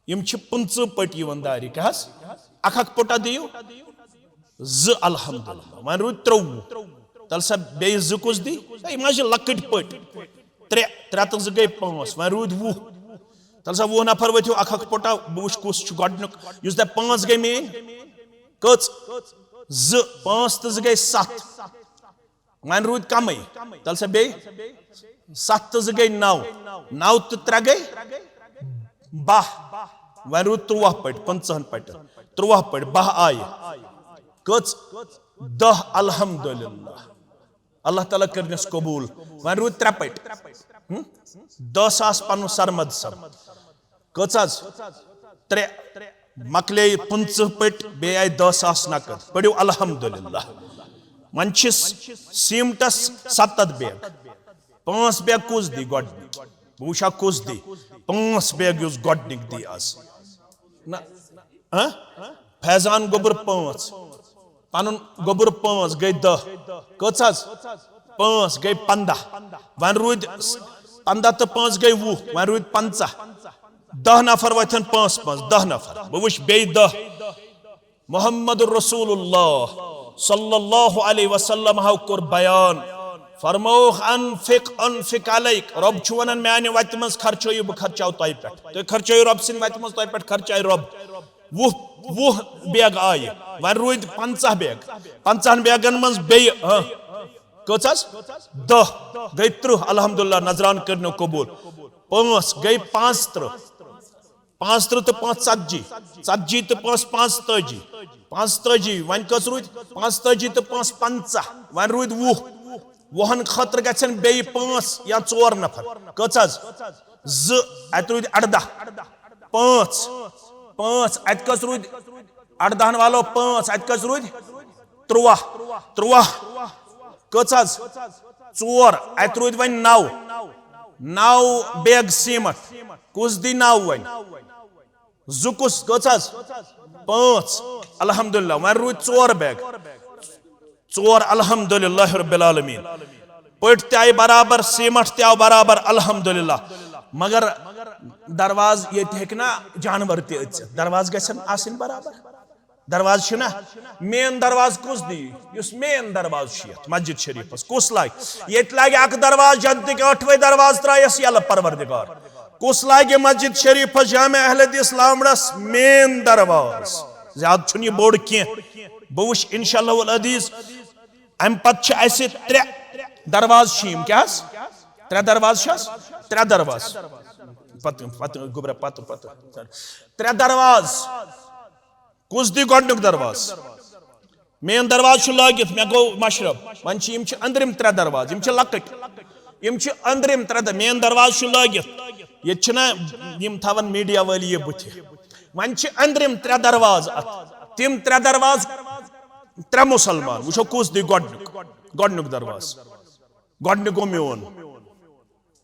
یِم چھِ پٕنٛژٕہ پٔٹۍ یِوان دارِ۔ کیٛاہ حظ؟ اکھ اکھ پوٚٹا دِیِو۔ زٕ الحمدللہ۔ وۄنۍ روٗدۍ ترٛۆوُہ۔ تَلہٕ سا بیٚیہِ زٕ کُس دی؟ ہے، یِم حظ چھِ لۄکٕٹۍ پٔٹۍ۔ ترٛےٚ، ترٛےٚ تہٕ زٕ گٔے پانٛژھ۔ وۄنۍ روٗدۍ وُہ۔ تَلہٕ سا وُہ نفر ؤتھِو اکھ اکھ پوٚٹا، بہٕ وٕچھِ کُس چھُ گۄڈٕنیُک۔ یُس دَپہِ پانٛژھ گٔے میٛٲنۍ۔ کٔژ؟ زٕ۔ پانٛژھ تہٕ زٕ گٔے ستھ۔ وۄنۍ روٗدۍ کمٕے۔ تَلہٕ سا بیٚیہِ۔ ستھ تہٕ زٕ گٔے نو۔ نو تہٕ ترٛےٚ گٔے باہ۔ وۄنۍ روٗدۍ تُرٛواہ پٔٹۍ، پٕنٛژٕہن پٔٹٮ۪ن۔ تُرٛواہ پٔٹۍ، باہ آیہِ۔ کٔژ؟ دَہ، الحمدللہ۔ اللہ تعالیٰ کٔرنَس قبوٗل۔ وۄنۍ روٗدۍ ترٛےٚ پٔٹۍ۔ ہُم؟ دَہ ساس پنُن سرمد سب۔ کٔژ حظ؟ ترٛےٚ۔ مۄکلے پٕنٛژٕہ پٔٹۍ، بیٚیہِ آیہِ دَہ ساس نقد۔ پٔرِو الحمدللہ۔ وۄنۍ چھِ سیٖمٹس ستتھ بیگ۔ پانٛژھ بیگ کُس دی گۄڈٕنِکۍ؟ بہٕ وٕچھا کُس دی۔ پانٛژھ بیگ یُس گۄڈٕنِکۍ دی آز۔ نہ، ہہ؟ فیضان گوٚبُر پانٛژھ۔ پنُن گوٚبُر پانٛژھ گٔے دَہ۔ کٔژ حظ؟ پانٛژھ گٔے پنٛداہ۔ وۄنۍ روٗدۍ س-، پنٛداہ تہٕ پانٛژھ گٔے وُہ۔ وۄنۍ روٗدۍ پنٛژاہ۔ دَہ نفر وۄتھن، پانٛژھ پانٛژھ، دَہ نفر۔ بہٕ وٕچھِ بیٚیہِ دَہ۔ محمد رسول اللہ صلی اللہ علیہ وسلم ہو کوٚر بیان، فرمووُکھ، "انفق، انفق علیک"۔ رۄب چھُ ونان، "میانہِ وتہِ منٛز خرچٲیِو، بہٕ خرچاو تۄہہِ پٮ۪ٹھ۔" تُہۍ خرچٲیِو رۄب سٕنٛدِ وتہِ منٛز، تۄہہِ پٮ۪ٹھ خرچایہِ رۄب۔ وُہ، وُہ بیگ آیہِ، وۄنۍ روٗدۍ پنٛژاہ بیگ۔ پنٛژاہن بیگن منٛز بیٚیہِ، ہاں، کٔژ حظ؟ دَہ۔ گٔے تٕرٛہ، الحمدللہ، نذران کٔرنو قبوٗل۔ پانٛژھ گٔے پانٛژھ تٕرٛہ۔ پانٛژھ ترٕٛہ تہٕ پانٛژھ ژتجی، ژتجی تہٕ پانٛژھ پانٛژتٲجی، پانٛژتٲجی، وۄنۍ کٔژ روٗدۍ؟ پانٛژتٲجی تہٕ پانٛژھ پنٛژاہ، وۄنۍ روٗدۍ وُہ۔ وُہن خٲطرٕ گژھن بیٚیہِ پانٛژھ یا ژور نفر۔ کٔژ حظ؟ زٕ، اتہِ روٗدۍ ارداہ۔ پانٛژھ، پانٛژھ، اتہِ کٔژ روٗدۍ؟ ارداہن والو پانٛژھ، اتہِ کٔژ روٗدۍ؟ ترٛواہ۔ ترٛواہ۔ کٔژ حظ؟ ژور۔ اتہِ روٗدۍ وۄنۍ نو۔ نو بیگ سیمٹ۔ کُس دی نو وۄنۍ؟ زٕ کُس؟ کٔژ حظ؟ پانٛژھ۔ الحمدللہ، وۄنۍ روٗدۍ ژور بیگ۔ ژور، الحمدللہ رب العالمین۔ پٔٹۍ تہِ آیہِ برابر، سیمٹ تہِ آو برابر، الحمدللہ۔ مگر دروازٕ ییٚتہِ ہیٚکہِ نا جانور تہِ أژِتھ، دروازٕ گژھن آسٕنۍ برابر۔ دروازٕ چھُنہ، مین دروازٕ کُس دی؟ یُس مین دروازٕ چھُ یتھ مسجد شریفس، کُس لاگہِ؟ ییٚتہِ لاگہِ اکھ دروازٕ، جنتٕکۍ ٲٹھوے دروازٕ ترٛایس یلہٕ پروردگار۔ کُس لاگہِ مسجد شریفس، جامع اہل حدیث لامڑس مین دروازٕ؟ زیادٕ چھُنہٕ یہِ بوٚڑ کینٛہہ۔ بہٕ وٕچھِ انشاءاللہ العزیز۔ امہِ پتہٕ چھِ اسہِ ترٛےٚ دروازٕ چھِ یِم۔ کیٛاہ حظ؟ ترٛےٚ دروازٕ چھِ حظ؟ ترٛےٚ دروازٕ۔ پتہٕ، پتہٕ، گوٚبرا، پتہٕ، پتہٕ۔ ترٛےٚ دروازٕ۔ کُس دی گۄڈنیُک دروازٕ؟ مین دروازٕ چھُ لٲگِتھ، مےٚ گوٚو مشرب۔ وۄنۍ چھِ، یِم چھِ أنٛدرِم ترٛےٚ دروازٕ، یِم چھِ لۄکٕٹۍ۔ یِم چھِ أنٛدرِم ترٛےٚ د-، مین دروازٕ چھُ لٲگِتھ۔ ییٚتہِ چھِنہ یِم تھاوان میڈیا وٲلۍ یہِ بٕتھِ۔ وۄنۍ چھِ أنٛدرِم ترٛےٚ دروازٕ اَتھ۔ تِم ترٛےٚ دروازٕ، ترٛےٚ مُسلمان۔ وٕچھو کُس دی گۄڈنیُک، گۄڈنیُک دروازٕ۔ گۄڈنیُک گوٚو میون۔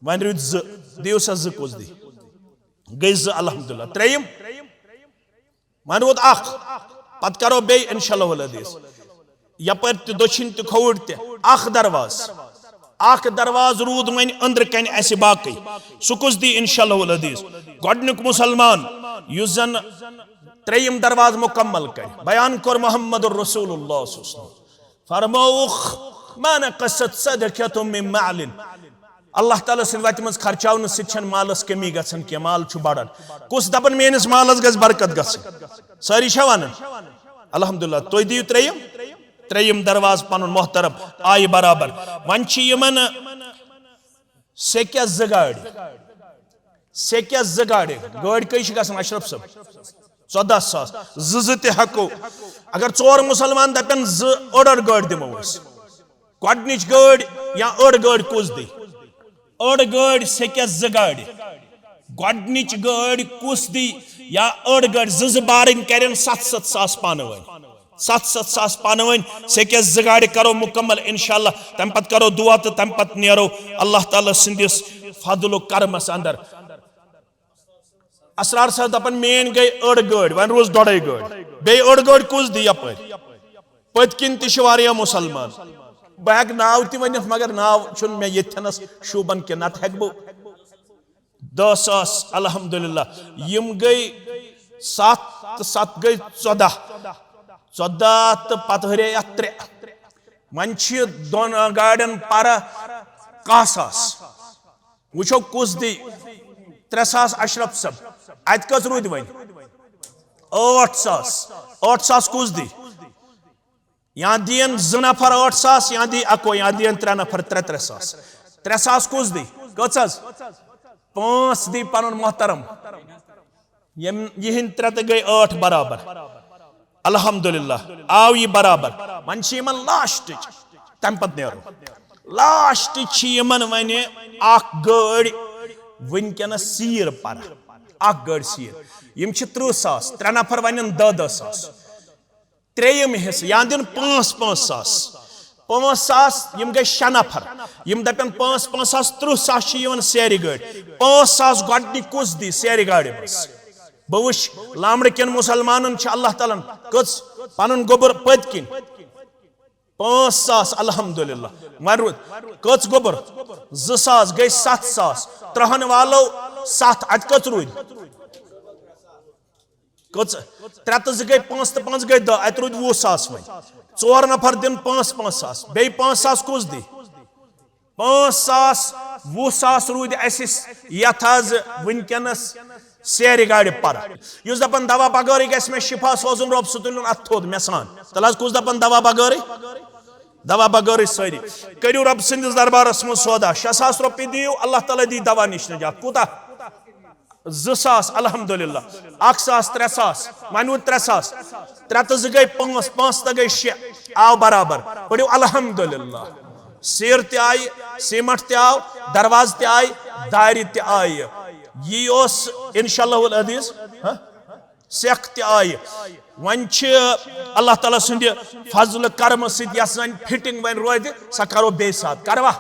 وۄنۍ روٗدۍ زٕ۔ دِیِو سا زٕ، کُس دی؟ گٔے زٕ، الحمدللہ۔ ترٛیٚیِم؟ وۄنۍ روٗد اکھ، پتہٕ کرو بیٚیہِ انشاءاللہ العزیز۔ یپٲرۍ تہِ دٔچھِنۍ تہِ کھووُر تہِ، اکھ دروازٕ، اکھ دروازٕ روٗد وۄنۍ أنٛدرٕ کنہِ اسہِ باقٕے۔ سُہ کُس دی انشاءاللہ العزیز؟ گۄڈنیُک مُسلمان یُس زن ترٛیٚیِم دروازٕ مُکمل کرِ، بیان کوٚر محمد رسول اللہ صلی اللہ علیہ وسلم۔ فرمووُکھ، "ما نقصت صدقة من مال۔" اللہ تعالیٰ سٕنٛدِ وتہِ منٛز خرچاونہٕ سۭتۍ چھَنہٕ مالس کمی گژھان کینٛہہ، مال چھُ بڑان۔ کُس دپان، "میٲنِس مالس گژھِ برکت گژھٕنۍ"؟ سٲری چھا ونان؟ الحمدللہ۔ تُہۍ دِیِو ترٛیٚیِم، ترٛیٚیِم دروازٕ پنُن محترم آیہِ برابر۔ وۄنۍ چھِ یِمن سیٚکٮ۪س زٕ گاڑِ۔ سیٚکٮ۪س زٕ گاڑِ۔ گٲڑۍ کٔہۍ چھِ گژھان، اشرف صٲب؟ ژۄدہ ساس۔ زٕ زٕ تہِ ہٮ۪کو۔ اگر ژور مُسلمان دَپن، زٕ أڑ أڑ گٲڑۍ دِمو أسۍ۔ گۄڈٕنِچ گٲڑۍ یا أڑ گٲڑۍ کُس دی؟ أڑ گٲڑۍ سیٚکٮ۪س زٕ گاڑِ۔ گۄڈٕنِچ گٲڑۍ کُس دی یا أڑ گٲڑۍ؟ زٕ زٕ بارٕنۍ کَرن ستھ ستھ ساس پانہٕ ؤنۍ۔ ستھ ستھ ساس پانہٕ ؤنۍ، سیٚکٮ۪س زٕ گاڑِ کرو مُکمل انشاءاللہ۔ تَمہِ پتہٕ کرو دُعا تہٕ تَمہِ پتہٕ نیرو اللہ تعالیٰ سٕنٛدِس فضل و کرمس اندر۔ اسرار صٲب دپان، "میٲنۍ گٔے أڑ گٲڑۍ، وۄنۍ روٗز ڈۄڈے گٲڑۍ، بیٚیہِ أڑ گٲڑۍ کُس دی یپٲرۍ؟" پٔتۍ کِنۍ تہِ چھِ واریاہ مُسلمان، بہٕ ہٮ۪کہٕ ناو تہِ ؤنِتھ، مگر ناو چھُنہٕ مےٚ ییٚتھٮ۪نس شوٗبان کینٛہہ، نتہٕ ہٮ۪کہٕ بہٕ دَہ ساس۔ الحمدللہ، یِم گٔے ستھ تہٕ ستھ گٔے ژۄدہ، ژۄدہ تہٕ پتہٕ ہُرے اتھ ترٛےٚ۔ وۄنۍ چھِ دۄن گاڑٮ۪ن پرٕ کاہ ساس۔ وٕچھو کُس دی۔ ترٛےٚ ساس اشرف صٲب۔ اتہِ کٔژ روٗدۍ وۄنۍ؟ ٲٹھ ساس۔ ٲٹھ ساس کُس دی؟ یا دِیِن زٕ نفر ٲٹھ ساس، یا دی اکو، یا دِیِن ترٛےٚ نفر ترٛےٚ ترٛےٚ ساس۔ ترٛےٚ ساس کُس دی؟ کٔژ حظ؟ پانٛژھ دی پنُن محترم۔ یِم، یِہِنٛدۍ ترٛےٚ تہٕ گٔے ٲٹھ برابر۔ الحمدللہ، آو یہِ برابر۔ وۄنۍ چھِ یِمن لاسٹٕچ، تَمہِ پتہٕ نیرو۔ لاسٹٕچ چھِ یِمن وۄنۍ اکھ گٲڑۍ وٕنکیٚنس سیٖر پرٕ۔ اکھ گٲڑۍ سیٖر۔ یِم چھِ ترٕٛہ ساس، ترٛےٚ نفر وَنن دَہ دَہ ساس۔ ترٛیٚیِم حصہٕ، یا دِن پانٛژھ پانٛژھ ساس۔ پانٛژھ ساس، یِم گٔے شےٚ نفر۔ یِم دَپن پانٛژھ پانٛژھ ساس، ترٕٛہ ساس چھِ یِوان سیرِ گٲڑۍ۔ پانٛژھ ساس گۄڈٕنِکۍ کُس دی سیرِ گاڑِ منٛز؟ بہٕ وٕچھ، لامڑٕ کٮ۪ن مُسلمانن چھِ اللہ تعالیٰ ہن کٔژ پنُن گوٚبُر پٔتۍ کِنۍ۔ پانٛژھ ساس، الحمدللہ۔ وۄنۍ روٗد کٔژ گوٚبُر؟ زٕ ساس، گٔے ستھ ساس۔ ترٕٛہن والو ستھ، اتہِ کٔژ روٗدۍ؟ کٔژ؟ ترٛےٚ تہٕ زٕ گٔے پانٛژھ تہٕ پانٛژھ گٔے دَہ، اتہِ روٗدۍ وُہ ساس وۄنۍ۔ ژور نفر دِن پانٛژھ پانٛژھ ساس، بیٚیہِ پانٛژھ ساس کُس دی؟ پانٛژھ ساس، وُہ ساس روٗدۍ اسہِ یتھ حظ وٕنکیٚنس سیرِ گاڑِ پرٕ۔ یُس دپان دوا بغٲرٕے گژھِ مےٚ شفا سوزُن رۄب، سُہ تُلِن اتھ تھوٚد مےٚ سان۔ تیٚلہِ حظ کُس دپان دوا بغٲرٕے؟ دوا بغٲرٕے سٲری۔ کٔرِو رۄب سٕنٛدِس دربارس منٛز سودا، شےٚ ساس رۄپیہِ دِیِو، اللہ تعالیٰ دی دوا نِش نجات۔ کوٗتاہ؟ زٕ ساس الحمدللہ، اکھ ساس، ترٛےٚ ساس، وۄنۍ ووت ترٛےٚ ساس، ترٛےٚ تہٕ زٕ گٔے پانٛژھ، پانٛژھ تہٕ گٔے شےٚ، آو برابر۔ پٔرِو الحمدللہ۔ سیٖر تہِ آیہِ، سیمٹ تہِ آو، دروازٕ تہِ آیہِ، دارِ تہِ آیہِ۔ یی اوس انشاءاللہ العزیز، ہہ؟ سیٚکھ تہِ آیہِ۔ وۄنۍ چھِ اللہ تعالیٰ سٕنٛدِ فضلہٕ کرمہٕ سۭتۍ یۄس زَن فٹنگ وۄنۍ روزِ، سۄ کرو بیٚیہِ ساتہٕ۔ کروا؟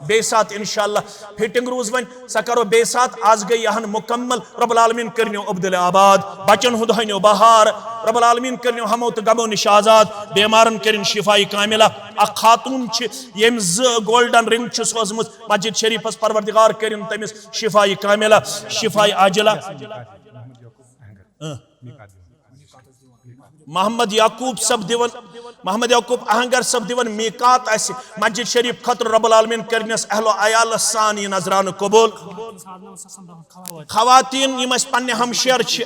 بیٚیہِ ساتہٕ انشاءاللہ۔ فٹنگ روٗز وۄنۍ، سۄ کرو بیٚیہِ ساتہٕ۔ آز گٔے یہِ ہن مکمل۔ رب العالمین کٔرنیو عبدل آباد، بچن ہُنٛد ہٲنیو بہار۔ رب العالمین کٔرنیو ہمو تہٕ غمو نِش آزاد، بیمارن کٔرِن شفائی کاملہ۔ اکھ خاتون چھِ، ییٚمۍ زٕ گولڈن رنگ چھِ سوزمٕژ مسجد شریفس، پروردگار کٔرِن تٔمِس شفائی کاملہ، شفائی عاجلہ۔ اۭں۔ محمد یعقوب صٲب دِوان، محمد یعقوب اہنگر صٲب دِوان میقات اسہِ مسجد شریف خٲطرٕ۔ رب العالمین کٔرنس اہل و عیالس سان یہِ نذرانہٕ قبول۔ خواتین یِم اسہِ پننہِ ہمشیر چھِ،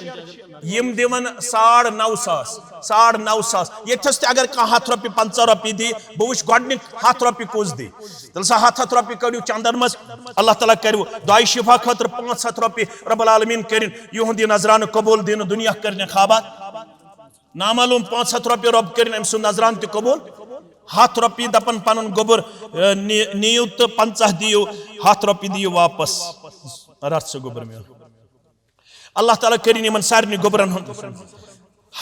یِم دِوان ساڑ نو ساس، ساڑ نو ساس۔ ییٚتھس تہِ اگر کانٛہہ ہتھ رۄپیہِ، پنژاہ رۄپیہِ دی، بہٕ وٕچھٕ گۄڈنیُک ہتھ رۄپیہِ کُس دی۔ تیٚلہِ سا ہتھ ہتھ رۄپیہِ کٔڑِو چندن منٛز، اللہ تعالیٰ کرِ دعائے شفا خٲطرٕ پانٛژھ ہتھ رۄپیہِ۔ رب العالمین کٔرِن یِہُنٛد یہِ نذرانہٕ قبول، دِنہٕ دُنیا کٔرِنَکھ آباد۔ نامعلوم پانٛژھ ہتھ رۄپیہِ، رۄب کٔرِن أمۍ سُنٛد نذرانہٕ تہِ قبول۔ ہتھ رۄپیہِ دپان پنُن گوٚبُر، اے، نی-، نِیِو تہٕ پنٛژاہ دِیِو، ہتھ رۄپیہِ دِیِو واپس۔ رٹھ سُہ گوٚبُر میون۔ اللہ تعالیٰ کٔرِن یِمن سارنٕے گوٚبرن ہُنٛد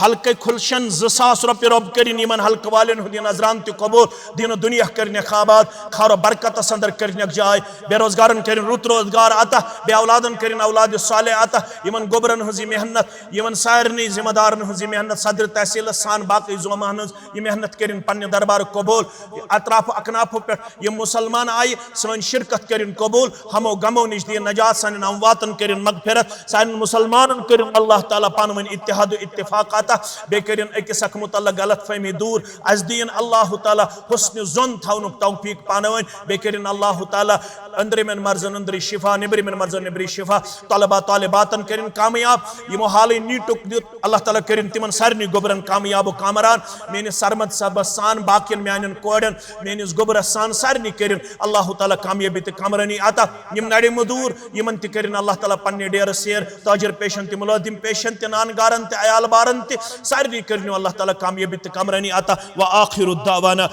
ہلکہٕ کھُلشن زٕ ساس رۄپیہِ، رۄب کٔرِن یِمن ہلکہٕ والٮ۪ن ہُنٛد یہِ نذرانہٕ تہِ قبول، دِنہٕ دُنیا کٔرِنَکھ آباد، خارو برکتس اندر کٔرِنَکھ جاے، بے روزگارن کٔرِن رُت روزگار عطا، بے اولادن کٔرِن اولاد صالح عطا۔ یِمن گوٚبرن ہٕنٛز یہِ محنت، یِمن سارنٕے ذمہ دارن ہٕنٛز یہِ محنت، صدر تحصیلس سان باقٕے زومہن ہٕنٛز یہِ محنت کٔرِن پننہِ دربارٕ قبول۔ اطراف اکنافو پٮ۪ٹھ یِم مسلمان آیہِ، سٲنۍ شرکت کٔرِن قبول، ہمو غمو نِش دِیِن نجات، سانٮ۪ن امواتن کٔرِن مغفرت، سانٮ۪ن مسلمانن کٔرِن اللہ تعالیٰ پانہٕ ؤنۍ اتحاد و اتفاق عطا، بیٚیہِ کٔرِن أکِس اکھ متعلق غلط فہمی دوٗر۔ اسہِ دِیِن اللہ تعالیٰ حسن ظن تھاونُک توفیق پانہٕ ؤنۍ، بیٚیہِ کٔرِن اللہ تعالیٰ أنٛدرِمٮ۪ن مرضن أنٛدری شفا، نیٚبرِمٮ۪ن مرضن نیٚبری شفا، طلبہ طالباتن کٔرِن کامیاب۔ یِمو حالٕے نیٖٹُک دیُت، اللہ تعالیٰ کٔرِن تِمن سارنٕے گوٚبرن کامیاب و کامران۔ میٲنِس سرمد صٲبس سان، باقین میانٮ۪ن کورٮ۪ن، میٲنِس گوٚبرس سان، سارنٕے کٔرِن اللہ تعالیٰ کامیٲبی تہٕ کامرٲنی عطا۔ یِم نرِ مٔزوٗر، یِمن تہِ کٔرِن اللہ تعالیٰ پننہِ ڈیرٕ سیر، تاجر پیشن تہِ، مُلٲزِم پیشن تہِ، نان گارن تہِ، عیال بارن تہِ، سارنٕے کٔرِنو اللہ تعالیٰ کامیٲبی تہٕ کامرٲنی عطا۔ وآخر دعوانا